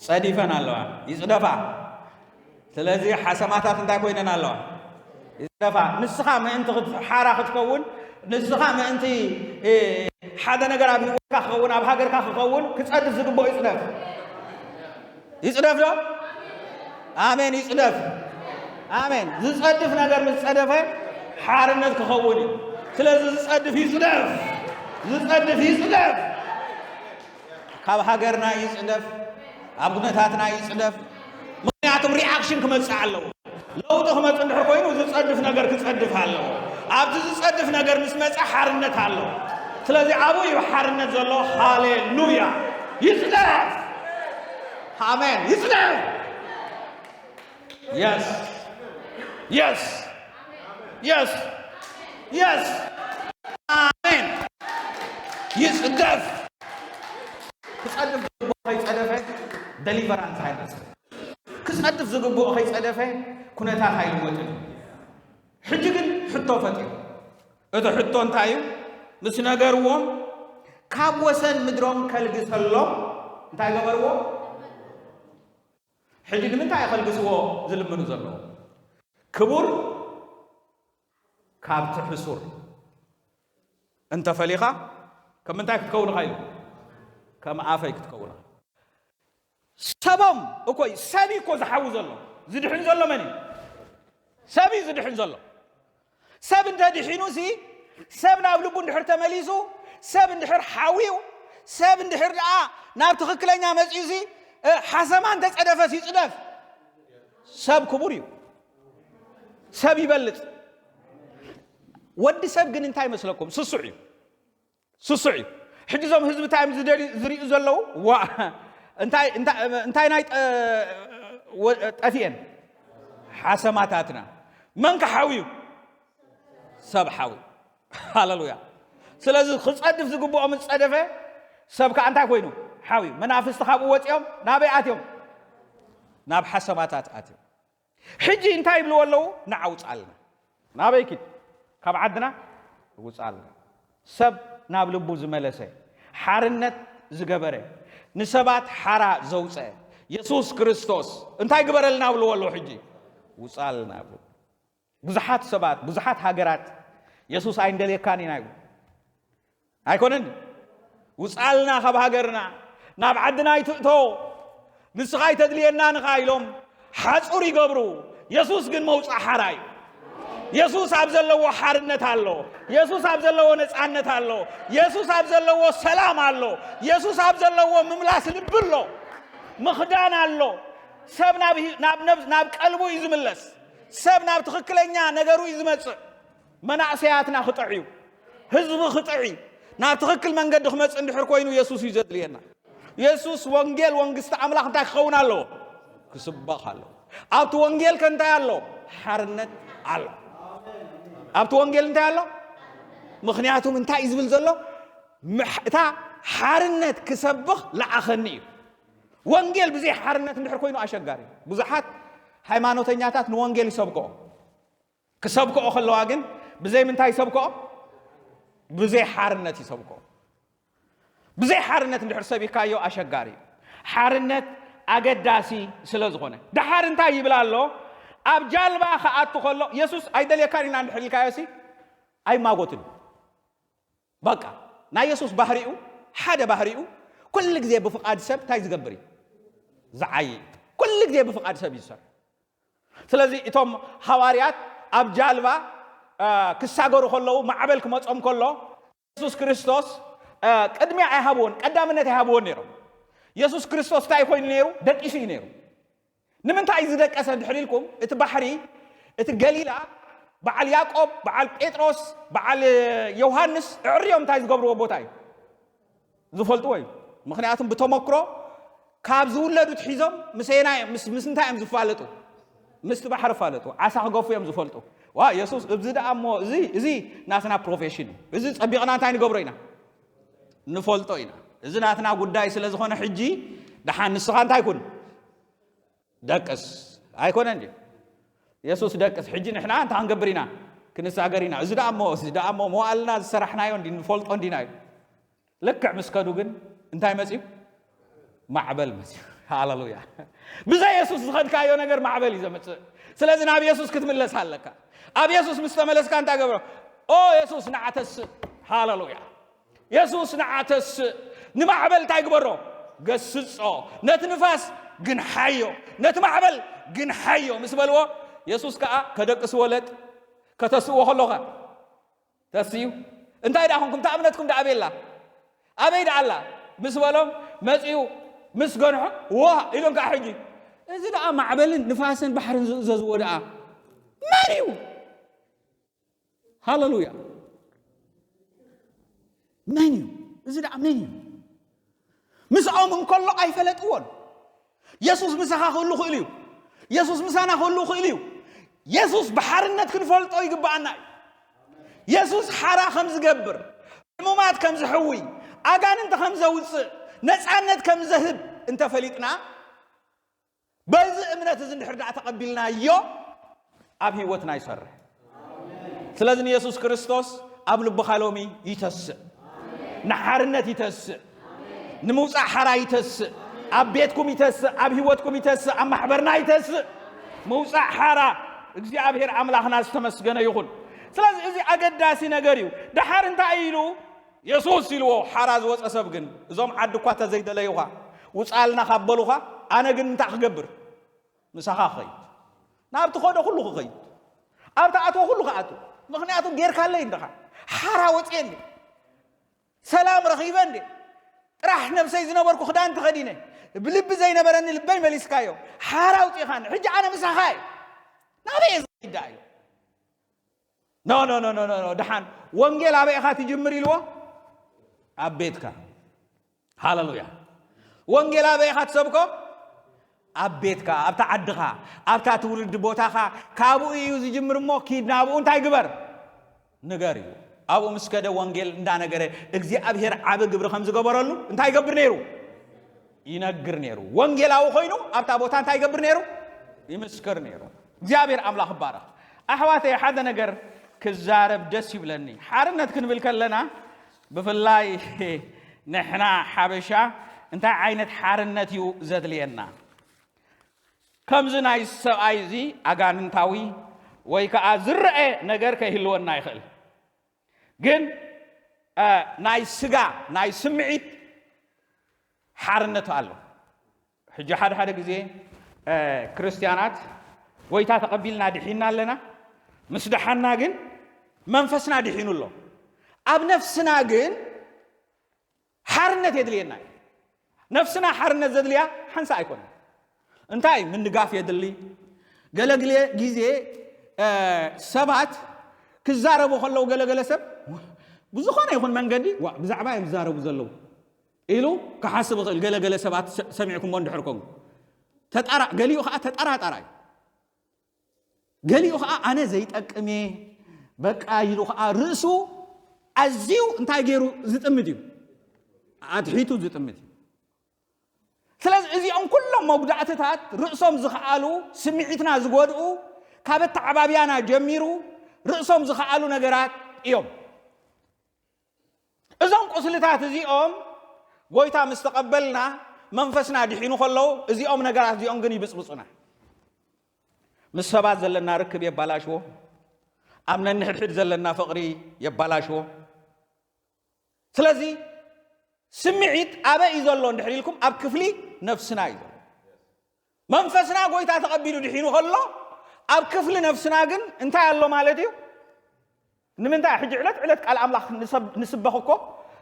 ጸዲፈን ኣለዋ። ይጽደፋ። ስለዚ ሓሰማታት እንታይ ኮይነን ኣለዋ? ይጽደፋ። ንስኻ ምእንቲ ክት-፣ ሓራ ክትከውን፣ ንስኻ ምእንቲ፣ እ፣ ሓደ ነገር ኣብ ህይወትካ ክኸውን፣ ኣብ ሃገርካ ክኸውን፣ ክጸድፍ ዝግብኦ ይጽደፍ። ይጽደፍ ዶ? ኣሜን፣ ይጽደፍ። ኣሜን። ዝጸድፍ ነገር ምስ ጸደፈ ሓርነት ክኸውን እዩ። ስለዚ ዝጸድፍ ይጽደፍ። ዝጸድፍ ይጽደፍ። ካብ ሃገርና ይጽደፍ፣ ኣብ ኩነታትና ይጽደፍ። ምኽንያቱም ሪኣክሽን ክመጽእ ኣለዎ። ለውጢ ክመጽእ እንድሕር ኮይኑ ዝጸድፍ ነገር ክጸድፍ ኣለዎ። ኣብቲ ዝጸድፍ ነገር ምስ መጸ ሓርነት ኣሎ። ስለዚ ኣብኡ እዩ ሓርነት ዘሎ። ሃሌሉያ! ይጽደፍ! ኣሜን! ይጽደፍ! የስ የስ የስ የስ ኣሜን። ይጽደፍ። ክጸድፍ ዝግብኦ ከይጸደፈ ደሊቨራንስ ኣይመጽእ። ክጸድፍ ዝግብኦ ከይጸደፈ ኩነታት ኣይልወጥን። ሕጂ ግን ሕቶ ፈጢሩ። እቲ ሕቶ እንታይ እዩ? ምስ ነገርዎም ካብ ወሰን ምድሮም ከልግሰሎም እንታይ ገበርዎ? ሕጂ ንምንታይ ከልግስዎ ዝልምኑ ዘለዉ? ክቡር ካብቲ ሕሱር እንተፈሊኻ ከም ምንታይ ክትከውን ኢኻ ኢሉ? ከም ኣፈይ ክትከውን ኢኻ። ሰቦም እኮ እዩ፣ ሰብ እዩ እኮ ዝሓዊ ዘሎ። ዝድሕን ዘሎ መን እዩ? ሰብ እዩ ዝድሕን ዘሎ። ሰብ እንተድሒኑ ሲ፣ ሰብ ናብ ልቡ እንድሕር ተመሊሱ፣ ሰብ እንድሕር ሓውዩ፣ ሰብ እንድሕር ደኣ ናብ ትኽክለኛ መጺኡ ሲ፣ እ፣ ሓሰማ እንተጸደፈስ ይጽደፍ። ሰብ ክቡር እዩ። ሰብ ይበልጽ። ወዲ ሰብ ግን እንታይ ይመስለኩም? ስሱዕ እዩ። ስሱዕ እዩ። ሕጂ እዞም ህዝቢ እንታይ እዮም ዝደልዩ ዝርእዩ ዘለዉ? ዋ፣ እንታይ እንታይ እንታይ ናይ ጠ-፣ ወ-፣ ጠፊኤን ሓሰማታትና። መን ክሓውዩ? ሰብ ሓውዩ። ሃሌሉያ። ስለዚ ክጸድፍ ዝግብኦ ምስ ጸደፈ፣ ሰብ ከኣ እንታይ ኮይኑ? ሓውዩ። መናፍስቲ ካብኡ ወጺኦም ናበይ ኣትዮም? ናብ ሓሰማታት ኣትዮም። ሕጂ እንታይ ይብልዎ ኣለዉ? ንዓ ውጻልና። ናበይ ኪድ? ካብ ዓድና ውጻልና። ሰብ ናብ ልቡ ዝመለሰ፣ ሓርነት ዝገበረ፣ ንሰባት ሓራ ዘውጸ የሱስ ክርስቶስ እንታይ ግበረልና ብልዎ ኣለዉ? ሕጂ ውጻልና ብልዎ። ብዙሓት ሰባት፣ ብዙሓት ሃገራት የሱስ ኣይንደልየካን ኢና ይብሉ። ኣይኮነን? ውጻልና ካብ ሃገርና፣ ናብ ዓድና ኣይትእቶ፣ ንስኻ ኣይተድልየናን ኢኻ ኢሎም ሓጹር ይገብሩ። የሱስ ግን መውጻእ ሓራ እዩ። የሱስ ኣብ ዘለዎ ሓርነት ኣሎ። የሱስ ኣብ ዘለዎ ነጻነት ኣሎ። የሱስ ኣብ ዘለዎ ሰላም ኣሎ። የሱስ ኣብ ዘለዎ ምምላስ ልቢ ኣሎ። ምኽዳን ኣሎ። ሰብ ናብ ሂ-፣ ናብ ነብስ-፣ ናብ ቀልቡ እዩ ዝምለስ። ሰብ ናብ ትኽክለኛ ነገሩ እዩ ዝመጽእ። መናእሰያትና ክጥዕዩ፣ ህዝቢ ክጥዒ፣ ናብ ትኽክል መንገዲ ክመጽእ እንድሕር ኮይኑ የሱስ እዩ ዘድልየና። የሱስ ወንጌል ወንግስቲ ኣምላኽ እንታይ ክኸውን ኣለዎ? ክስበኽ ኣለዎ። ኣብቲ ወንጌል ከ እንታይ ኣሎ? ሓርነት ኣሎ። ኣብቲ ወንጌል እንታይ ኣሎ? ምኽንያቱም እንታይ እዩ ዝብል ዘሎ? ምሕ-፣ እታ ሓርነት ክሰብኽ ለኣኸኒ እዩ። ወንጌል ብዘይ ሓርነት እንድሕር ኮይኑ ኣሸጋሪ እዩ። ብዙሓት ሃይማኖተኛታት ንወንጌል ይሰብክኦ። ክሰብክኦ ከለዋ ግን ብዘይ ምንታይ ይሰብክኦ? ብዘይ ሓርነት ይሰብክኦ። ብዘይ ሓርነት እንድሕር ሰቢካዮ ኣሸጋሪ እዩ። ሓርነት ኣገዳሲ ስለ ዝኾነ። ደሓር እንታይ ይብል ኣሎ? ኣብ ጃልባ ክኣቱ ከሎ፣ የሱስ ኣይደልየካን ኢና እንድሕር ኢልካዮ ሲ፣ ኣይማጎትን። በቃ፣ ናይ የሱስ ባህሪኡ፣ ሓደ ባህሪኡ፣ ኩሉ ግዜ ብፍቓድ ሰብ እንታይ ዝገብር እዩ? ዝዓዪ። ኩሉ ግዜ ብፍቓድ ሰብ እዩ ዝሰርሕ። ስለዚ እቶም ሃዋርያት ኣብ ጃልባ፣ አ፣ ክሳገሩ ከለዉ፣ ማዕበል ክመጾም ከሎ፣ የሱስ ክርስቶስ፣ አ፣ ቅድሚያ ኣይሃብዎን፣ ቀዳምነት ኣይሃብዎን ነይሮም። የሱስ ክርስቶስ እንታይ ኮይኑ ነይሩ? ደቂሱ እዩ ነይሩ። ንምንታይ እዩ ዝደቀሰ እንድሕር ኢልኩም፣ እቲ ባሕሪ፣ እቲ ገሊላ፣ በዓል ያዕቆብ፣ በዓል ጴጥሮስ፣ በዓል ዮሃንስ፣ ኣዕርዮም እንታይ ዝገብርዎ ቦታ እዩ? ዝፈልጥዎ እዩ። ምኽንያቱም ብተመክሮ ካብ ዝውለዱ ትሒዞም ምስ ኣየናይ፣ ምስ፣ ምስ እንታይ እዮም ዝፋለጡ? ምስቲ ባሕሪ ፋለጡ። ዓሳ ክገፉ እዮም ዝፈልጡ። ዋ፣ የሱስ፣ እዚ ደኣ እሞ፣ እዚ፣ እዚ ናትና ፕሮፌሽን እዩ። እዚ ጸቢቕና እንታይ ንገብሮ ኢና? ንፈልጦ ኢና። እዚ ናትና ጉዳይ ስለ ዝኾነ ሕጂ ደሓን ንስኻ እንታይ ኩን? ደቅስ። ኣይኮነን ድዩ? የሱስ ደቅስ። ሕጂ ንሕና እንታይ ክንገብር ኢና? ክንሳገር ኢና። እዚ ደኣ እሞ፣ እዚ ደኣ እሞ መዋእልና ዝሰራሕናዮ እንዲ ንፈልጦ እንዲና እዩ። ልክዕ ምስ ከዱ ግን እንታይ መጽዩ? ማዕበል መጽዩ። ሃሌሉያ። ብዘይ የሱስ ዝኸድካዮ ነገር ማዕበል እዩ ዘምጽእ። ስለዚ ናብ የሱስ ክትምለስ ኣለካ። ኣብ የሱስ ምስ ተመለስካ እንታይ ገብሮ? ኦ የሱስ ንዓ ተስእ። ሃሌሉያ። የሱስ ንዓ ተስእ። ንማዕበል እንታይ ግበሮ? ገስጾ። ነቲ ንፋስ ግንሓዮ። ነቲ ማዕበል ግንሓዮ ምስ በልዎ፣ የሱስ ከኣ ከደቅስዎ ለጥ፣ ከተስእዎ ከሎኻ ተስዩ። እንታይ ደኣ ኾንኩም? እታ እምነትኩም ደኣ ኣበይ ኣላ? ኣበይ ደኣ ኣላ? ምስ በሎም፣ መጺኡ ምስ ገንሖ፣ ዋ ኢሎም ከኣ ሕጂ፣ እዚ ደኣ ማዕበልን ንፋስን ባሕርን ዝእዘዝዎ ደኣ መን እዩ? ሃለሉያ። መን እዩ እዚ ደኣ? መን እዩ? ምስኦም እንከሎ ኣይፈለጥዎን። የሱስ ምሳኻ ክህሉ ክእል እዩ። የሱስ ምሳና ክህሉ ክእል እዩ። የሱስ ብሓርነት ክንፈልጦ ይግብኣና እዩ። የሱስ ሓራ ከም ዝገብር፣ ሕሙማት ከም ዝሕዊ፣ ኣጋንንቲ ከም ዘውፅእ፣ ነፃነት ከም ዘህብ እንተፈሊጥና፣ በዚ እምነት እዚ እንድሕር ደኣ ተቐቢልናዮ፣ ኣብ ህይወትና ይሰርሕ። ስለዚ ንየሱስ ክርስቶስ ኣብ ልብኻ ሎሚ ይተስእ፣ ንሓርነት ይተስእ፣ ንምውፃእ ሓራ ይተስእ፣ ኣብ ቤትኩም ይተስእ፣ ኣብ ህይወትኩም ይተስእ፣ ኣብ ማሕበርና ይተስእ። ምውፃእ ሓራ እግዚኣብሔር ኣምላኽና ዝተመስገነ ይኹን። ስለዚ እዚ ኣገዳሲ ነገር እዩ። ደሓር እንታይ ኢሉ? የሱስ ኢልዎ፣ ሓራ ዝወፀ ሰብ ግን፣ እዞም ዓዲ እኳ ተዘይደለዩኻ፣ ውፃልና ካብ በሉኻ፣ ኣነ ግን እንታይ ክገብር? ምሳኻ ክኸይድ፣ ናብ ትኸዶ ኩሉ ክኸይድ፣ ኣብ ትኣትዎ ኩሉ ክኣቱ። ምኽንያቱ ጌርካለይ እንድኻ፣ ሓራ ወፅየ እንዴ፣ ሰላም ረኺበ እንዴ፣ ጥራሕ ነብሰይ ዝነበርኩ ክዳን ተኸዲነ፣ ብልቢ ዘይነበረኒ ልበይ መሊስካዮ፣ ሓራ ኣውፂኻኒ፣ ሕጂ ኣነ ምሳኻ እየ፣ ናበይ እየ ዝኸይድ ደኣ ኢሉ። ኖ ኖ ኖ ኖ ኖ ኖ። ደሓን ወንጌል ኣበይ ኢኻ ትጅምር ኢልዎ? ኣብ ቤትካ። ሃለሉያ። ወንጌል ኣበይ ኢኻ ትሰብኮ? ኣብ ቤትካ፣ ኣብታ ዓድኻ፣ ኣብታ ትውልዲ ቦታኻ። ካብኡ እዩ ዝጅምር እሞ ኪድ ናብኡ እንታይ ግበር? ንገር እዩ። ኣብኡ ምስ ከደ ወንጌል እንዳነገረ እግዚኣብሔር ዓቢ ግብሪ ከም ዝገበረሉ እንታይ ይገብር ነይሩ? ይነግር ነይሩ። ወንጌላዊ ኮይኑ ኣብታ ቦታ እንታይ ይገብር ነይሩ? ይምስክር ነይሩ። እግዚኣብሔር ኣምላኽ ይባረኽ። ኣሕዋተይ፣ ሓደ ነገር ክዛረብ ደስ ይብለኒ። ሓርነት ክንብል ከለና ብፍላይ ንሕና ሓበሻ እንታይ ዓይነት ሓርነት እዩ ዘድልየና? ከምዚ ናይ ሰብኣይ እዚ ኣጋንንታዊ ወይ ከዓ ዝረአ ነገር ከይህልወና ይኽእል። ግን፣ እ፣ ናይ ስጋ፣ ናይ ስምዒት ሓርነት ኣሎ። ሕጂ ሓደ ሓደ ግዜ፣ እ፣ ክርስትያናት ጎይታ ተቐቢልና ድሒንና ኣለና። ምስ ደሓንና ግን መንፈስና ድሒኑ ኣሎ። ኣብ ነፍስና ግን ሓርነት የድልየና እዩ። ነፍስና ሓርነት ዘድልያ ሓንሳእ ኣይኮነን። እንታይ ምንጋፍ የድሊ? ገለ ግዜ፣ እ፣ ሰባት ክዛረቡ ከለዉ ገለገለ ሰብ ብዝኾነ ይኹን መንገዲ፣ "ዋ፣ ብዛዕባ እዮም ዝዛረቡ ዘለዉ" ኢሉ ክሓስብ ይኽእል። ገለገለ ሰባት ሰ-፣ ሰሚዕኩሞ እንድሕር ኮንኩም። ተጠራ-፣ ገሊኡ ኸዓ ተጠራጣራይ። ገሊኡ ኸዓ ኣነ ዘይጠቅም እየ በቃ ኢሉ ኸዓ ርእሱ ኣዝዩ እንታይ ገይሩ ዝጥምት እዩ? ኣድሒቱ ዝጥምት እዩ። ስለዚ እዚኦም ኩሎም መጉዳእትታት ርእሶም ዝኸኣሉ፣ ስምዒትና ዝጎድኡ፣ ካብ ኣተዓባብያና ጀሚሩ ርእሶም ዝኸኣሉ ነገራት እዮም። እዞም ቁስልታት እዚኦም ጎይታ ምስ ተቐበልና መንፈስና ድሒኑ ከለዉ እዚኦም ነገራት እዚኦም ግን ይብጽብጹና። ምስ ሰባት ዘለና ርክብ የባላሽዎ። ኣብ ነንሕድሕድ ዘለና ፍቕሪ የባላሽዎ። ስለዚ ስምዒት ኣበይ እዩ ዘሎ እንድሕር ኢልኩም ኣብ ክፍሊ ነፍስና እዩ ዘሎ። መንፈስና ጎይታ ተቐቢሉ ድሒኑ ከሎ ኣብ ክፍሊ ነፍስና ግን እንታይ ኣሎ ማለት እዩ? ንምንታይ ሕጂ ዕለት ዕለት ቃል ኣምላኽ ንሰብ-፣ ንስበኽ እኮ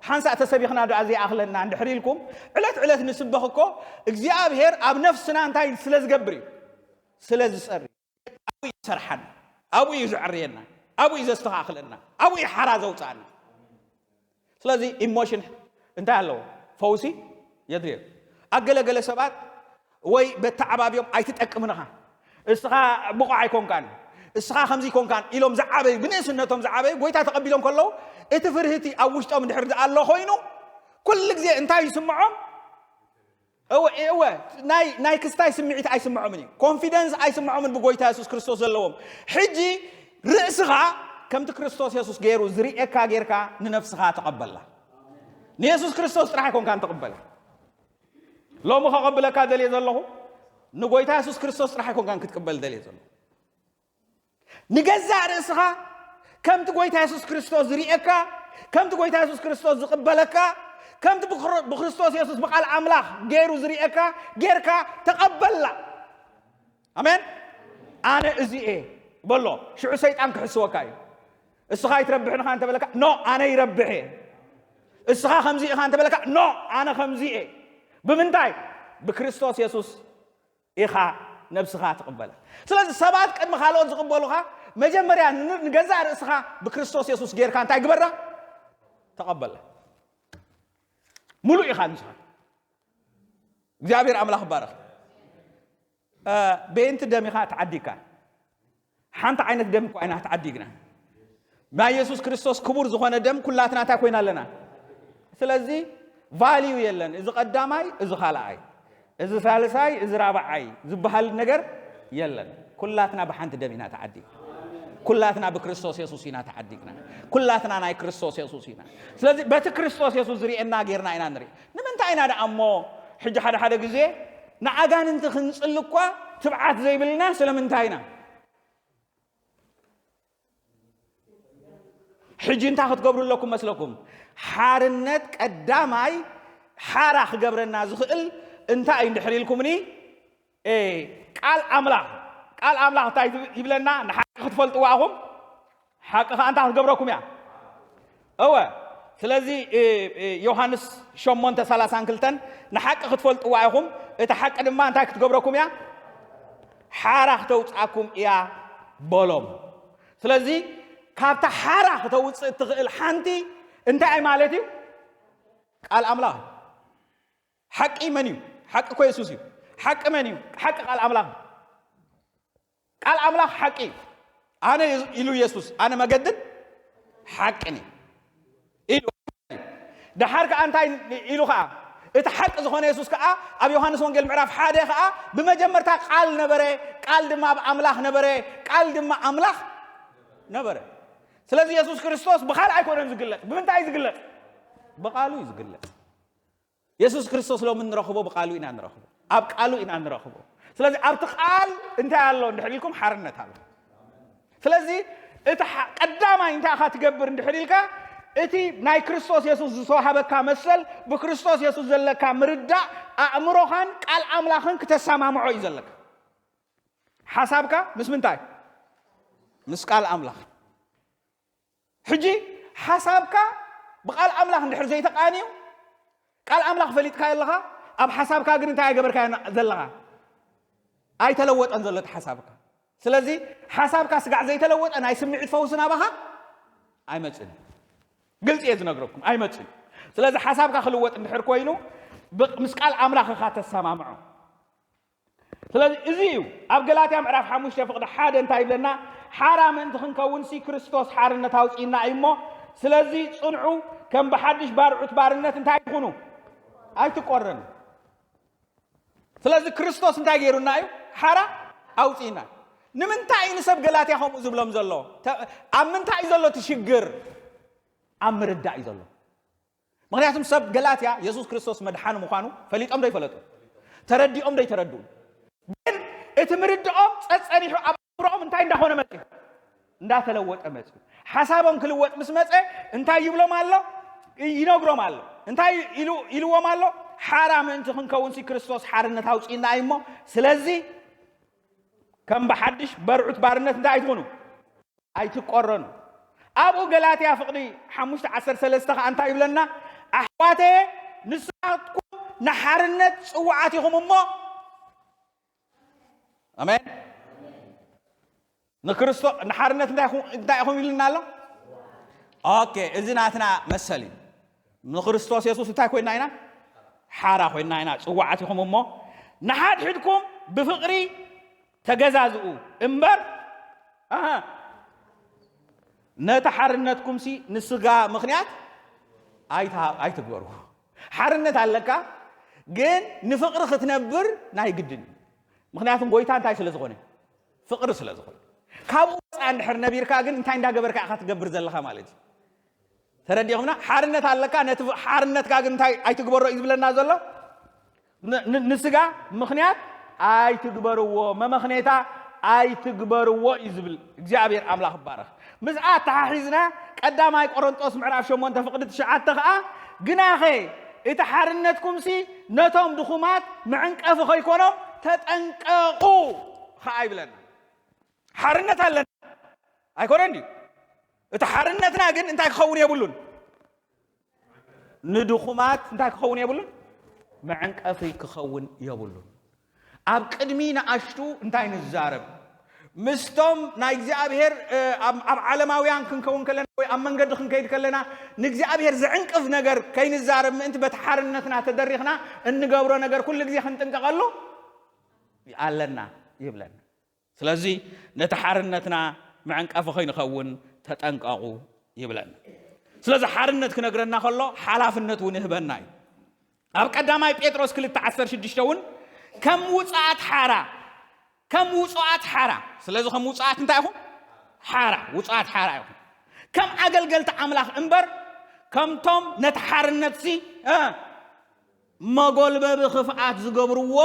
ሓንሳእ ተሰቢኽና ዶ ዘይኣኽለና እንድሕር ኢልኩም ዕለት ዕለት ንስበኽ እኮ እግዚኣብሔር ኣብ ነፍስና እንታይ ስለ ዝገብር እዩ? ስለ ዝጸሪ። ኣብኡ እዩ ዝሰርሓና፣ ኣብኡ እዩ ዘዕርየና፣ ኣብኡ እዩ ዘስተኻኽለና፣ ኣብኡ እዩ ሓራ ዘውፅኣና። ስለዚ ኢሞሽን እንታይ ኣለዎ? ፈውሲ የድልዮ። ኣገለገለ ሰባት ወይ በተዓባብዮም ኣይትጠቅምን ኢኻ፣ እስኻ ብቑዕ ኣይኮንካን፣ እስኻ ከምዚ ይኮንካን ኢሎም ዝዓበዩ፣ ብንእስነቶም ዝዓበዩ ጎይታ ተቐቢሎም ከለዉ እቲ ፍርህቲ ኣብ ውሽጦም እንድሕር ኣሎ ኮይኑ ኩሉ ግዜ እንታይ ይስምዖም? እወ፣ እወ፣ ናይ፣ ናይ ክስታይ ስምዒት ኣይስምዖምን እዩ። ኮንፊደንስ ኣይስምዖምን ብጎይታ የሱስ ክርስቶስ ዘለዎም። ሕጂ ርእስኻ ከምቲ ክርስቶስ የሱስ ገይሩ ዝርእየካ ጌርካ ንነፍስኻ ተቐበላ። ንየሱስ ክርስቶስ ጥራሕ ኣይኮንካን ትቕበል። ሎሚ ከቐብለካ ደልየ ዘለኹ ንጎይታ የሱስ ክርስቶስ ጥራሕ ኣይኮንካን ክትቅበል ደልየ ዘለኹ። ንገዛእ ርእስኻ ከምቲ ጎይታ የሱስ ክርስቶስ ዝርእየካ፣ ከምቲ ጎይታ የሱስ ክርስቶስ ዝቕበለካ፣ ከምቲ ብክር-፣ ብክርስቶስ የሱስ ብቓል ኣምላኽ ገይሩ ዝርእየካ ጌርካ ተቐበላ። ኣሜን። ኣነ እዚ እየ በሎ። ሽዑ ሰይጣን ክሕስወካ እዩ። እስኻ ኣይትረብሕን ኢኻ እንተበለካ፣ ኖ፣ ኣነ ይረብሕ እየ። እስኻ ከምዚ ኢኻ እንተበለካ፣ ኖ፣ ኣነ ከምዚ እየ። ብምንታይ? ብክርስቶስ የሱስ ኢኻ ነብስኻ ትቕበላ። ስለዚ ሰባት ቅድሚ ካልኦት ዝቕበሉኻ መጀመርያ ን- ንገዛእ ርእስኻ ብክርስቶስ የሱስ ጌርካ እንታይ ግበራ? ተቐበላ። ሙሉእ ኢኻ ንስኻ። እግዚኣብሔር ኣምላኽ ይባረኽ። እ፣ በየንቲ ደም ኢኻ ተዓዲግካ። ሓንቲ ዓይነት ደም እኳ ኢና ተዓዲግና። ናይ የሱስ ክርስቶስ ክቡር ዝኾነ ደም ኩላትና እንታይ ኮይና ኣለና? ስለዚ ቫልዩ የለን። እዚ ቀዳማይ፣ እዚ ካልኣይ፣ እዚ ሳልሳይ፣ እዚ ራብዓይ ዝበሃል ነገር የለን። ኩላትና ብሓንቲ ደም ኢና ተዓዲግና። ኩላትና ብክርስቶስ የሱስ ኢና ተዓዲግና። ኩላትና ናይ ክርስቶስ የሱስ ኢና። ስለዚ በቲ ክርስቶስ የሱስ ዝርእየና ጌርና ኢና ንርኢ። ንምንታይ ኢና ደኣ እሞ ሕጂ ሓደ ሓደ ግዜ ንኣጋንንቲ ክንጽሊ እኳ ትብዓት ዘይብልና ስለምንታይ ኢና? ሕጂ እንታይ ክትገብሩ ኣለኩም መስለኩም? ሓርነት ቀዳማይ ሓራ ክገብረና ዝኽእል እንታይ እዩ እንድሕር ኢልኩምኒ? እ፣ ቃል ኣምላኽ፣ ቃል ኣምላኽ እንታይ ይብ- ይብለና? ንሓቂ ክትፈልጥዋ ኢኹም፣ ሓቂ ኸኣ እንታይ ክትገብረኩም እያ? እወ። ስለዚ እ፣ እ፣ ዮሃንስ ሸሞንተ ሰላሳን ክልተን ንሓቂ ክትፈልጥዋ ኢኹም፣ እቲ ሓቂ ድማ እንታይ ክትገብረኩም እያ? ሓራ ክተውፅኣኩም እያ በሎም። ስለዚ ካብታ ሓራ ክተውፅእ እትኽእል ሓንቲ እንታይ እዩ ማለት እዩ? ቃል ኣምላኽ። ሓቂ መን እዩ? ሓቂ እኮ የሱስ እዩ። ሓቂ መን እዩ? ሓቂ ቃል ኣምላኽ እዩ። ቃል ኣምላኽ ሓቂ እዩ። ኣነ ኢሉ የሱስ፣ ኣነ መገድን ሓቅን እዩ ኢሉ። ደሓር ከኣ እንታይ ኢሉ ከኣ? እቲ ሓቂ ዝኾነ የሱስ ከኣ ኣብ ዮሃንስ ወንጌል ምዕራፍ ሓደ ከኣ ብመጀመርታ ቃል ነበረ፣ ቃል ድማ ኣብ ኣምላኽ ነበረ፣ ቃል ድማ ኣምላኽ ነበረ። ስለዚ የሱስ ክርስቶስ ብኻልእ ኣይኮነን ዝግለጽ። ብምንታይ እዩ ዝግለጽ? ብቃሉ እዩ ዝግለጽ። የሱስ ክርስቶስ ሎሚ እንረኽቦ ብቃሉ ኢና ንረኽቦ፣ ኣብ ቃሉ ኢና ንረኽቦ። ስለዚ ኣብቲ ቃል እንታይ ኣሎ እንድሕር ኢልኩም ሓርነት ኣሎ። ስለዚ እቲ ሓ- ቀዳማይ እንታይ ኢኻ ትገብር እንድሕር ኢልካ፣ እቲ ናይ ክርስቶስ የሱስ ዝተዋሃበካ መሰል፣ ብክርስቶስ የሱስ ዘለካ ምርዳእ ኣእምሮኻን ቃል ኣምላኽን ክተሰማምዖ እዩ ዘለካ። ሓሳብካ ምስ ምንታይ? ምስ ቃል ኣምላኽ። ሕጂ ሓሳብካ ብቃል ኣምላኽ እንድሕር ዘይተቃንዩ፣ ቃል ኣምላኽ ፈሊጥካ ኣለኻ፣ ኣብ ሓሳብካ ግን እንታይ ኣይገበርካ ዘለኻ? ኣይተለወጠን ዘሎ እቲ ሓሳብካ። ስለዚ ሓሳብካ ስጋዕ ዘይተለወጠ ናይ ስምዒት ፈውሲ ናባኻ ኣይመጽን። ግልፂ እየ ዝነግረኩም፣ ኣይመጽን። ስለዚ ሓሳብካ ክልወጥ እንድሕር ኮይኑ ብ- ምስ ቃል ኣምላኽ ኢኻ ተሰማምዖ። ስለዚ እዚ እዩ ኣብ ገላትያ ምዕራፍ ሓሙሽተ ፍቕዲ ሓደ እንታይ ይብለና? ሓራ ምእንቲ ክንከውንሲ ክርስቶስ ሓርነት ኣውፅእና እዩ እሞ፣ ስለዚ ፅንዑ፣ ከም ብሓድሽ ባርዑት ባርነት እንታይ ትኹኑ? ኣይትቆረኑ። ስለዚ ክርስቶስ እንታይ ገይሩና እዩ? ሓራ ኣውፅእና። ንምንታይ እዩ ንሰብ ገላትያ ከምኡ ዝብሎም ዘሎ? ተ- ኣብ ምንታይ እዩ ዘሎ እቲ ሽግር? ኣብ ምርዳእ እዩ ዘሎ። ምክንያቱም ሰብ ገላትያ የሱስ ክርስቶስ መድሓኒ ምዃኑ ፈሊጦም ዶ ይፈለጡ? ተረዲኦም ዶ ይተረድኡ? ግን እቲ ምርድኦም ጸጸኒሑ ኣብ ኣእምሮኦም እንታይ እንዳኾነ መጽዩ? እንዳተለወጠ መጽዩ። ሓሳቦም ክልወጥ ምስ መጸ እንታይ ይብሎም ኣሎ? ይነግሮም ኣሎ። እንታይ ኢሉ ኢልዎም ኣሎ? ሓራ ምእንቲ ክንከውንሲ ክርስቶስ ሓርነት ኣውጽእና እዩ እሞ፣ ስለዚ ከም ብሓድሽ በርዑት ባርነት እንታይ ኣይትኹኑ? ኣይትቆረኑ። ኣብኡ ገላትያ ፍቕዲ ሓሙሽተ ዓሰርተ ሰለስተ ከኣ እንታይ ይብለና? ኣሕዋተየ ንስኻትኩም ንሓርነት ጽዋዓት ኢኹም እሞ። ኣሜን። ንክርስቶ ንሓርነት እንታይ ኢኹም ኢልና ኣሎ? ኦኬ፣ እዚ ናትና መሰል እዩ። ንክርስቶስ የሱስ እንታይ ኮይና ኢና? ሓራ ኮይና ኢና። ጽዋዓት ኢኹም እሞ ንሓድሕድኩም ብፍቕሪ ተገዛዝኡ እምበር፣ ኣሃ፣ ነቲ ሓርነትኩምሲ ንስጋ ምኽንያት ኣይትሃ- ኣይትግበርዎ። ሓርነት ኣለካ፣ ግን ንፍቕሪ ክትነብር ናይ ግድን እዩ። ምኽንያቱም ጎይታ እንታይ ስለ ዝኾነ? ፍቕሪ ስለ ዝኾነ። ካብኡ ወፃ እንድሕር ነቢርካ ግን እንታይ እንዳገበርካ ኢኻ ትገብር ዘለኻ ማለት እዩ። ተረዲኹምና? ሓርነት ኣለካ፣ ነቲ ሓርነትካ ግን እንታይ ኣይትግበሮ እዩ ዝብለና ዘሎ? ንስጋ ምኽንያት ኣይትግበርዎ፣ መመኽኔታ ኣይትግበርዎ እዩ ዝብል። እግዚኣብሔር ኣምላኽ ይባረኽ። ምስኣ ኣተሓሒዝና ቀዳማይ ቆሮንጦስ ምዕራፍ ሸሞንተ ፍቕዲ ትሽዓተ ኸዓ፣ ግናኸ እቲ ሓርነትኩምሲ ነቶም ድኹማት መዕንቀፊ ከይኮኖም ተጠንቀቑ ኸዓ ይብለና። ሓርነት ኣለና ኣይኮነ እንዲ? እቲ ሓርነትና ግን እንታይ ክኸውን የብሉን? ንድኹማት እንታይ ክኸውን የብሉን? መዕንቀፊ ክኸውን የብሉን። ኣብ ቅድሚ ንኣሽቱ እንታይ ንዛረብ? ምስቶም ናይ እግዚኣብሔር ኣብ ዓለማውያን ክንከውን ከለና ወይ ኣብ መንገዲ ክንከይድ ከለና ንእግዚኣብሔር ዝዕንቅፍ ነገር ከይንዛረብ ምእንቲ በቲ ሓርነትና ተደሪኽና እንገብሮ ነገር ኩሉ ግዜ ክንጥንቀቐሉ ኣለና ይብለና። ስለዚ ነቲ ሓርነትና መዕንቀፊ ከይንኸውን ተጠንቀቑ ይብለና። ስለዚ ሓርነት ክነግረና ከሎ ሓላፍነት እውን ይህበና እዩ። ኣብ ቀዳማይ ጴጥሮስ ክልተ ዓሰርተ ሽዱሽተ እውን ከም ውፅኣት ሓራ ከም ውፁኣት ሓራ፣ ስለዚ ከም ውፁኣት እንታይ ኢኹም? ሓራ፣ ውፁኣት ሓራ ኢኹም። ከም ኣገልገልቲ ኣምላኽ እምበር ከምቶም ነቲ ሓርነትሲ መጎልበቢ ክፍኣት ዝገብርዎ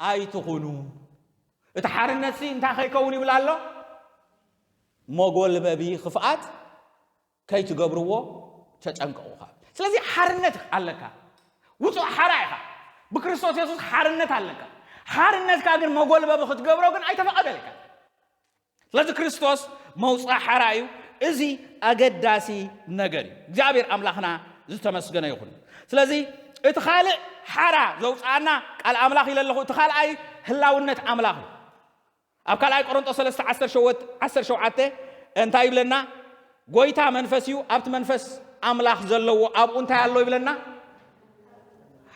ኣይትኹኑ። እቲ ሓርነትሲ እንታይ ከይከውን ይብል ኣሎ? መጎልበቢ ክፍኣት ከይትገብርዎ ተጠንቀቑ። ስለዚ ሓርነት ኣለካ፣ ውፁእ ሓራ ኢኻ። ብክርስቶስ የሱስ ሓርነት ኣለካ። ሓርነትካ ግን መጎልበቢ ክትገብሮ ግን ኣይተፈቐደልካ። ስለዚ ክርስቶስ መውፅኢ ሓራ እዩ። እዚ ኣገዳሲ ነገር እዩ። እግዚኣብሔር ኣምላኽና ዝተመስገነ ይኹን። ስለዚ እቲ ካልእ ሓራ ዘውፅኣና ቃል ኣምላኽ ኢለ ኣለኹ። እቲ ካልኣይ ህላውነት ኣምላኽ እዩ። ኣብ ካልኣይ ቆሮንጦስ ሰለስተ ዓሰርተ ሸውዓተ እንታይ ይብለና? ጎይታ መንፈስ እዩ፣ ኣብቲ መንፈስ ኣምላኽ ዘለዎ ኣብኡ እንታይ ኣሎ ይብለና?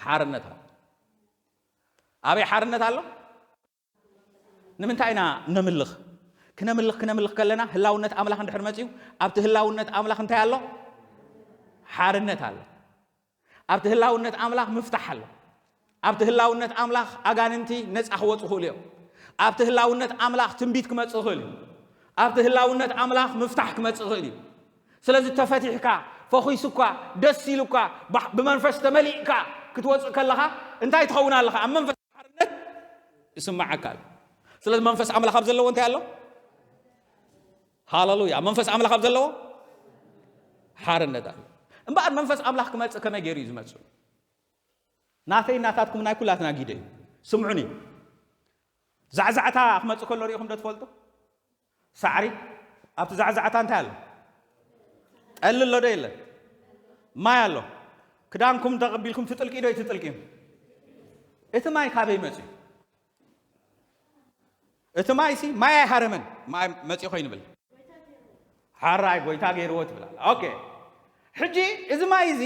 ሓርነት ኣሎ። ኣበይ ሓርነት ኣሎ? ንምንታይ ኢና ነምልኽ? ክነምልኽ ክነምልኽ ከለና ህላውነት ኣምላኽ እንድሕር መፅዩ ኣብቲ ህላውነት ኣምላኽ እንታይ ኣሎ? ሓርነት ኣሎ። ኣብቲ ህላውነት ኣምላኽ ምፍታሕ ኣሎ። ኣብቲ ህላውነት ኣምላኽ ኣጋንንቲ ነፃ ክወፁ ክእሉ እዮም። ኣብቲ ህላውነት ኣምላኽ ትንቢት ክመፅእ ይኽእል እዩ። ኣብቲ ህላውነት ኣምላኽ ምፍታሕ ክመፅእ ይኽእል እዩ። ስለዚ ተፈቲሕካ፣ ፈኺሱካ፣ ደስ ኢሉካ፣ ብመንፈስ ተመሊእካ ክትወፅእ ከለኻ እንታይ ትኸውን ኣለኻ? ኣብ መንፈስ ሓርነት ይስምዓካ ኣሎ። ስለዚ መንፈስ ኣምላኽ ኣብ ዘለዎ እንታይ ኣሎ? ሃለሉያ። መንፈስ ኣምላኽ ኣብ ዘለዎ ሓርነት ኣሎ። እምበኣር መንፈስ ኣምላኽ ክመፅእ ከመይ ገይሩ እዩ ዝመፅእ? ናተይ ናታትኩም ናይ ኩላትና ግደ እዩ። ስምዑኒ። ዛዕዛዕታ ክመፅእ ከሎ ሪኢኹም ዶ ትፈልጡ? ሳዕሪ ኣብቲ ዛዕዛዕታ እንታይ ኣሎ? ጠሊ ኣሎ ዶ የለን? ማይ ኣሎ። ክዳንኩም ተቐቢልኩም ትጥልቂ ዶ ይትጥልቂም? እቲ ማይ ካበይ መፅዩ? እቲ ማይ ሲ ማይ ኣይሃረመን፣ ማይ መፅዩ ኮይኑ ብል ሓራይ ጎይታ ገይርዎ ትብል ኣላ። ኦኬ፣ ሕጂ እዚ ማይ እዚ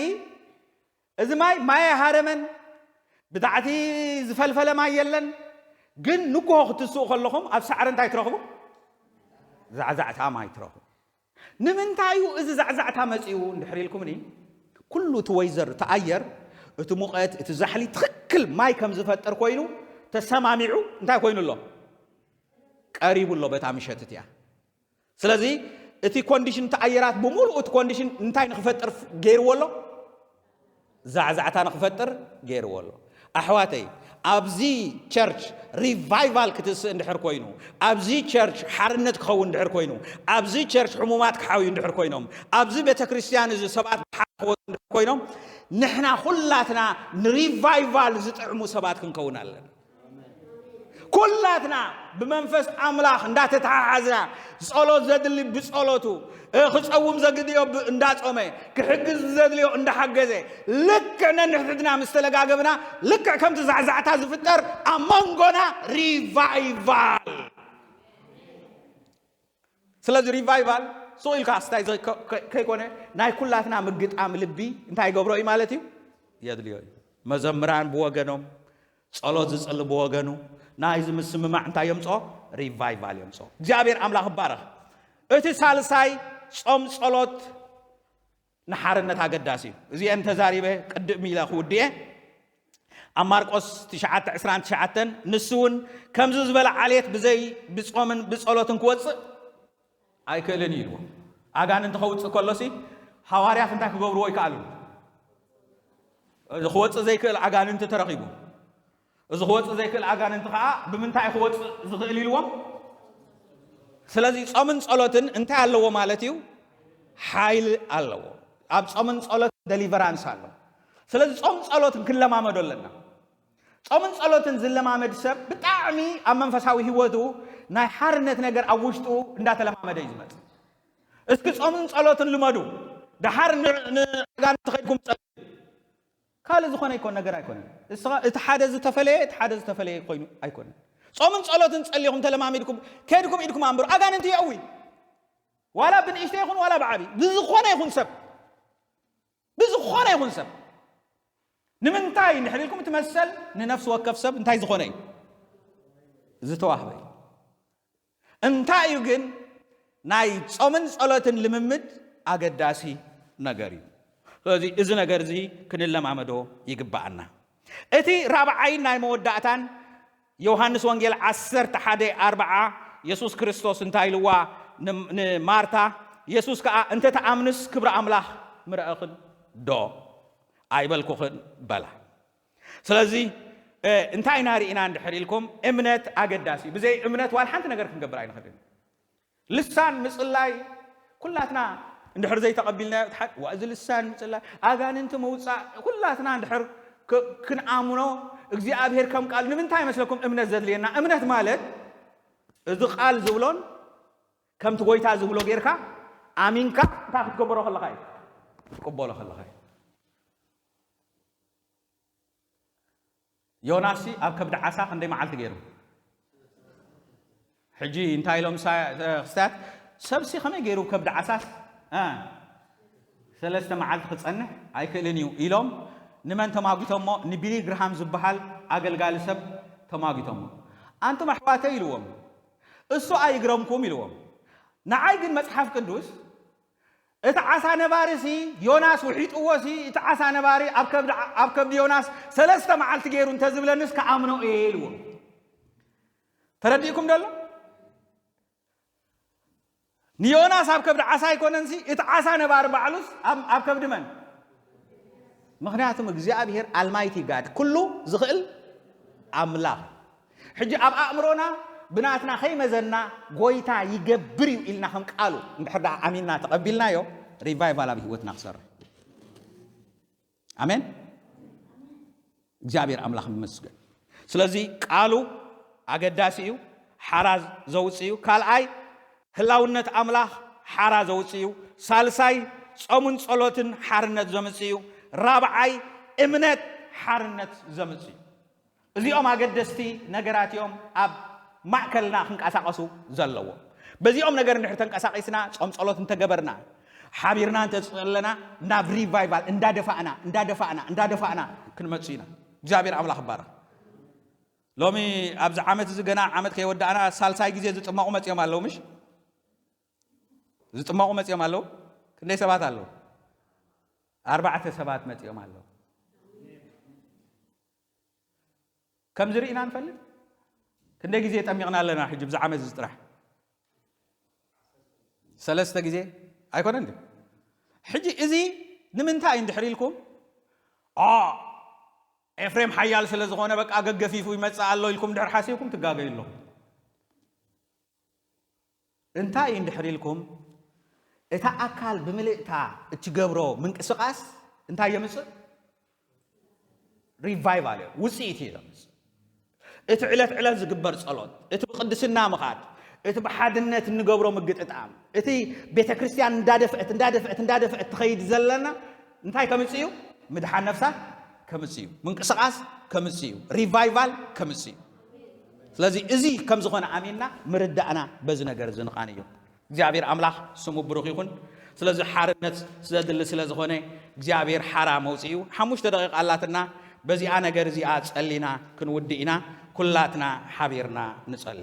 እዚ ማይ ማይ ኣይሃረመን፣ ብታዕቲ ዝፈልፈለ ማይ የለን። ግን ንግሆ ክትስኡ ከለኹም ኣብ ሳዕሪ እንታይ ትረኽቡ? ዛዕዛዕታ ማይ ትረኽቡ። ንምንታይ እዩ እዚ ዛዕዛዕታ መፂኡ እንድሕር ኢልኩምኒ፣ ኩሉ እቲ ወይዘር፣ እቲ ኣየር፣ እቲ ሙቐት፣ እቲ ዛሕሊ ትኽክል ማይ ከም ዝፈጥር ኮይኑ ተሰማሚዑ እንታይ ኮይኑ ኣሎ? ቀሪቡ ኣሎ በታ ምሸት እቲኣ። ስለዚ እቲ ኮንዲሽን፣ እቲ ኣየራት ብምሉኡ እቲ ኮንዲሽን እንታይ ንክፈጥር ገይርዎ ኣሎ? ዛዕዛዕታ ንክፈጥር ገይርዎ ኣሎ። ኣሕዋተይ፣ ኣብዚ ቸርች ሪቫይቫል ክትስእ እንድሕር ኮይኑ፣ ኣብዚ ቸርች ሓርነት ክኸውን እንድሕር ኮይኑ፣ ኣብዚ ቸርች ሕሙማት ክሓውዩ እንድሕር ኮይኖም፣ ኣብዚ ቤተ ክርስቲያን እዚ ሰባት ብሓደ ክወፁ እንድሕር ኮይኖም፣ ንሕና ኩላትና ንሪቫይቫል ዝጥዕሙ ሰባት ክንከውን ኣለና። ኩላትና ብመንፈስ ኣምላኽ እንዳተተሓሓዝና፣ ጸሎት ዘድሊ ብጸሎቱ፣ እ፣ ክጸውም ዘግድዮ ብ-፣ እንዳጾመ፣ ክሕግዝ ዘድልዮ እንዳሓገዘ፣ ልክዕ ነንሕድሕድና ምስ ተለጋገብና፣ ልክዕ ከምቲ ዛዕዛዕታ ዝፍጠር ኣብ መንጎና ሪቫይቫል። ስለዚ ሪቫይቫል ሱቕ ኢልካ ስታይ ዘ-፣ ከ-፣ ከ-፣ ከይኮነ ናይ ኩላትና ምግጣም ልቢ እንታይ ይገብሮ እዩ ማለት እዩ? የድልዮ እዩ። መዘምራን ብወገኖም፣ ጸሎት ዝጽሊ ብወገኑ፣ ናይዚ ምስምማዕ እንታይ የምጽኦ? ሪቫይቫል የምጽኦ። እግዚኣብሔር ኣምላኽ ይባረኽ። እቲ ሳልሳይ ጾም ጸሎት ንሓርነት ኣገዳሲ እዩ። እዚአን ተዛሪበ ቅድም ኢለ ክውድእ እየ። ኣብ ማርቆስ ትሽዓተ ዕስራን ትሽዓተን ንሱ እውን ከምዚ ዝበለ ዓሌት ብዘይ ብጾምን ብጸሎትን ክወጽእ ኣይክእልን እዩ ኢልዎ። ኣጋንንቲ ከውጽእ ከሎሲ ሃዋርያት እንታይ ክገብርዎ ይከኣሉ? እዚ ክወጽእ ዘይክእል ኣጋንንቲ ተረኺቡ። እዚ ክወጽእ ዘይክእል ኣጋንንቲ ከኣ ብምንታይ ክወጽእ ዝኽእል ኢልዎም? ስለዚ ጾምን ጸሎትን እንታይ ኣለዎ ማለት እዩ? ሓይሊ ኣለዎ። ኣብ ጾምን ጸሎትን ደሊቨራንስ ኣሎ። ስለዚ ጾም ጸሎትን ክንለማመዶ ኣለና። ጾምን ጸሎትን ዝለማመድ ሰብ ብጣዕሚ ኣብ መንፈሳዊ ህይወቱ ናይ ሓርነት ነገር ኣብ ውሽጡ እንዳተለማመደ እዩ ዝመጽእ። እስኪ ጾምን ጸሎትን ልመዱ። ደሓር ን-፣ ንኣጋንንቲ ከይድኩም ጸልዩ። ካልእ ዝኾነ ይኮን ነገር ኣይኮነን። እስኻ እቲ ሓደ ዝተፈለየ፣ እቲ ሓደ ዝተፈለየ ኮይኑ ኣይኮነን። ጾምን ጸሎትን ጸሊኹም ተለማሚድኩም ከድኩም ኢድኩም ኣንብሩ። ኣጋንንቲ የእዊ። ዋላ ብንእሽተ ይኹን ዋላ ብዓቢ፣ ብዝኾነ ይኹን ሰብ፣ ብዝኾነ ይኹን ሰብ። ንምንታይ እንድሕር ኢልኩም፣ እቲ መሰል ንነፍሲ ወከፍ ሰብ እንታይ ዝኾነ እዩ? ዝተዋህበ እዩ። እንታይ እዩ ግን፣ ናይ ጾምን ጸሎትን ልምምድ ኣገዳሲ ነገር እዩ። ስለዚ እዚ ነገር እዚ ክንለማመዶ ይግብኣና። እቲ ራብዓይን ናይ መወዳእታን፣ ዮሃንስ ወንጌል ዓሰርተ ሓደ ኣርብዓ፣ የሱስ ክርስቶስ እንታይ ኢልዋ ን-፣ ንማርታ? የሱስ ከኣ፣ "እንተ ትኣምንስ ክብሪ ኣምላኽ ምረእኽን ዶ ኣይበልኩኽን?" በላ። ስለዚ፣ እ፣ እንታይ ኢና ርኢና እንድሕር ኢልኩም፣ እምነት ኣገዳሲ እዩ። ብዘይ እምነት ዋላ ሓንቲ ነገር ክንገብር ኣይንኽእልን። ልሳን ምጽላይ ኩላትና እንድሕር ዘይተቐቢልናዮ፣ እቲ ሓደ፣ "ዋ፣ እዚ ልሳን ምጽላይ፣ ኣጋንንቲ ምውጻእ"፣ ኩላትና እንድሕር ክ-፣ ክንኣምኖ፣ እግዚኣብሔር ከም ቃል፣ ንምንታይ ይመስለኩም እምነት ዘድልየና? እምነት ማለት እዚ ቃል ዝብሎን ከምቲ ጎይታ ዝብሎ ጌርካ ኣሚንካ እንታይ ክትገብሮ ከለኻ እዩ? ክትቅበሎ ከለኻ እዩ። ዮናስሲ ኣብ ከብዲ ዓሳ ክንደይ መዓልቲ ገይሩ? ሕጂ እንታይ ኢሎም ሳ-፣ ክስታት፣ ሰብሲ ከመይ ገይሩ ከብዲ ዓሳስ፣ እ፣ ሰለስተ መዓልቲ ክጸንሕ ኣይክእልን እዩ ኢሎም ንመን ተማጒቶሞ? ንቢሊ ግርሃም ዝበሃል ኣገልጋሊ ሰብ ተማጒቶሞ። "ኣንቱም ኣሕዋተይ" ኢልዎም፣ "እሱ ኣይግረምኩም" ኢልዎም። ንዓይ ግን መጽሓፍ ቅዱስ እቲ ዓሳ ነባሪሲ፣ ዮናስ ውሒጥዎሲ፣ እቲ ዓሳ ነባሪ ኣብ ከብዲ፣ ኣብ ከብዲ ዮናስ ሰለስተ መዓልቲ ገይሩ እንተዝብለንስ ክኣምኖ እየ ኢልዎ። ተረዲእኩም ደሎ? ንዮናስ ኣብ ከብዲ ዓሳ ኣይኮነንሲ፣ እቲ ዓሳ ነባሪ ባዕሉስ ኣብ፣ ኣብ ከብዲ መን? ምኽንያቱም እግዚኣብሔር ኣልማይቲ ጋድ፣ ኩሉ ዝኽእል ኣምላኽ። ሕጂ ኣብ ኣእምሮና ብናትና ከይመዘና ጎይታ ይገብር እዩ ኢልና ከም ቃሉ እንድሕር ደኣ ኣሚንና ተቐቢልናዮ፣ ሪቫይቫል ኣብ ህይወትና ክሰርሕ። ኣሜን። እግዚኣብሔር ኣምላኽ ይመስገን። ስለዚ ቃሉ ኣገዳሲ እዩ፣ ሓራ ዘውፅእ እዩ። ካልኣይ ህላውነት ኣምላኽ ሓራ ዘውፅእ እዩ። ሳልሳይ ጾምን ጸሎትን ሓርነት ዘምፅእ እዩ። ራብዓይ እምነት ሓርነት ዘምፅእ እዩ። እዚኦም ኣገደስቲ ነገራት እዮም ኣብ ማእከልና ክንቀሳቐሱ ዘለዎ። በዚኦም ነገር እንድሕር ተንቀሳቒስና፣ ጾም ጸሎት እንተገበርና፣ ሓቢርና እንተጸለና፣ ናብ ሪቫይቫል እንዳደፋእና፣ እንዳደፋእና፣ እንዳደፋእና ክንመጽእ ኢና። እግዚኣብሔር ኣምላኽ ይባረኽ። ሎሚ ኣብዚ ዓመት እዚ ገና ዓመት ከይወዳእና ሳልሳይ ግዜ ዝጥመቑ መጺኦም ኣለዉ፣ ምሽ? ዝጥመቑ መጺኦም ኣለዉ። ክንደይ ሰባት ኣለዉ? ኣርባዕተ ሰባት መጺኦም ኣለዉ። ከምዚ ርኢና ንፈልጥ? ክንደይ ግዜ ጠሚቕና ኣለና? ሕጂ ብዚ ዓመት እዚ ጥራሕ ሰለስተ ግዜ ኣይኮነን ድዩ? ሕጂ እዚ ንምንታይ እዩ እንድሕር ኢልኩም፣ ኦ፣ ኤፍሬም ሓያል ስለ ዝኾነ በቃ ገገፊፉ ይመጽእ ኣሎ ኢልኩም እንድሕር ሓሲብኩም ትጋገዩ ኣለኹም። እንታይ እዩ እንድሕር ኢልኩም፣ እታ ኣካል ብምልእታ እትገብሮ ምንቅስቓስ እንታይ የምጽእ? ሪቫይቫል እዩ፣ ውጽኢት እዩ ዘምጽእ። እቲ ዕለት ዕለት ዝግበር ጸሎት፣ እቲ ብቅድስና ምኻድ፣ እቲ ብሓድነት እንገብሮ ምግጥጣም፣ እቲ ቤተ ክርስቲያን እንዳደፍአት፣ እንዳደፍአት፣ እንዳደፍአት ትኸይድ ዘለና እንታይ ከምጽእ እዩ? ምድሓን ነፍሳት ከምጽእ እዩ፣ ምንቅስቓስ ከምጽእ እዩ፣ ሪቫይቫል ከምጽእ እዩ። ስለዚ እዚ ከም ዝኾነ ኣሚንና ምርዳእና በዚ ነገር እዚ ንቓን እዩ። እግዚኣብሔር ኣምላኽ ስሙ ብሩኽ ይኹን። ስለዚ ሓርነት ዘድሊ ስለ ዝኾነ እግዚኣብሔር ሓራ መውጽእ እዩ። ሓሙሽተ ደቂቕ ኣላትና፣ በዚኣ ነገር እዚኣ ጸሊና ክንውድእ ኢና። ኩላትና ሓቢርና ንጸሊ።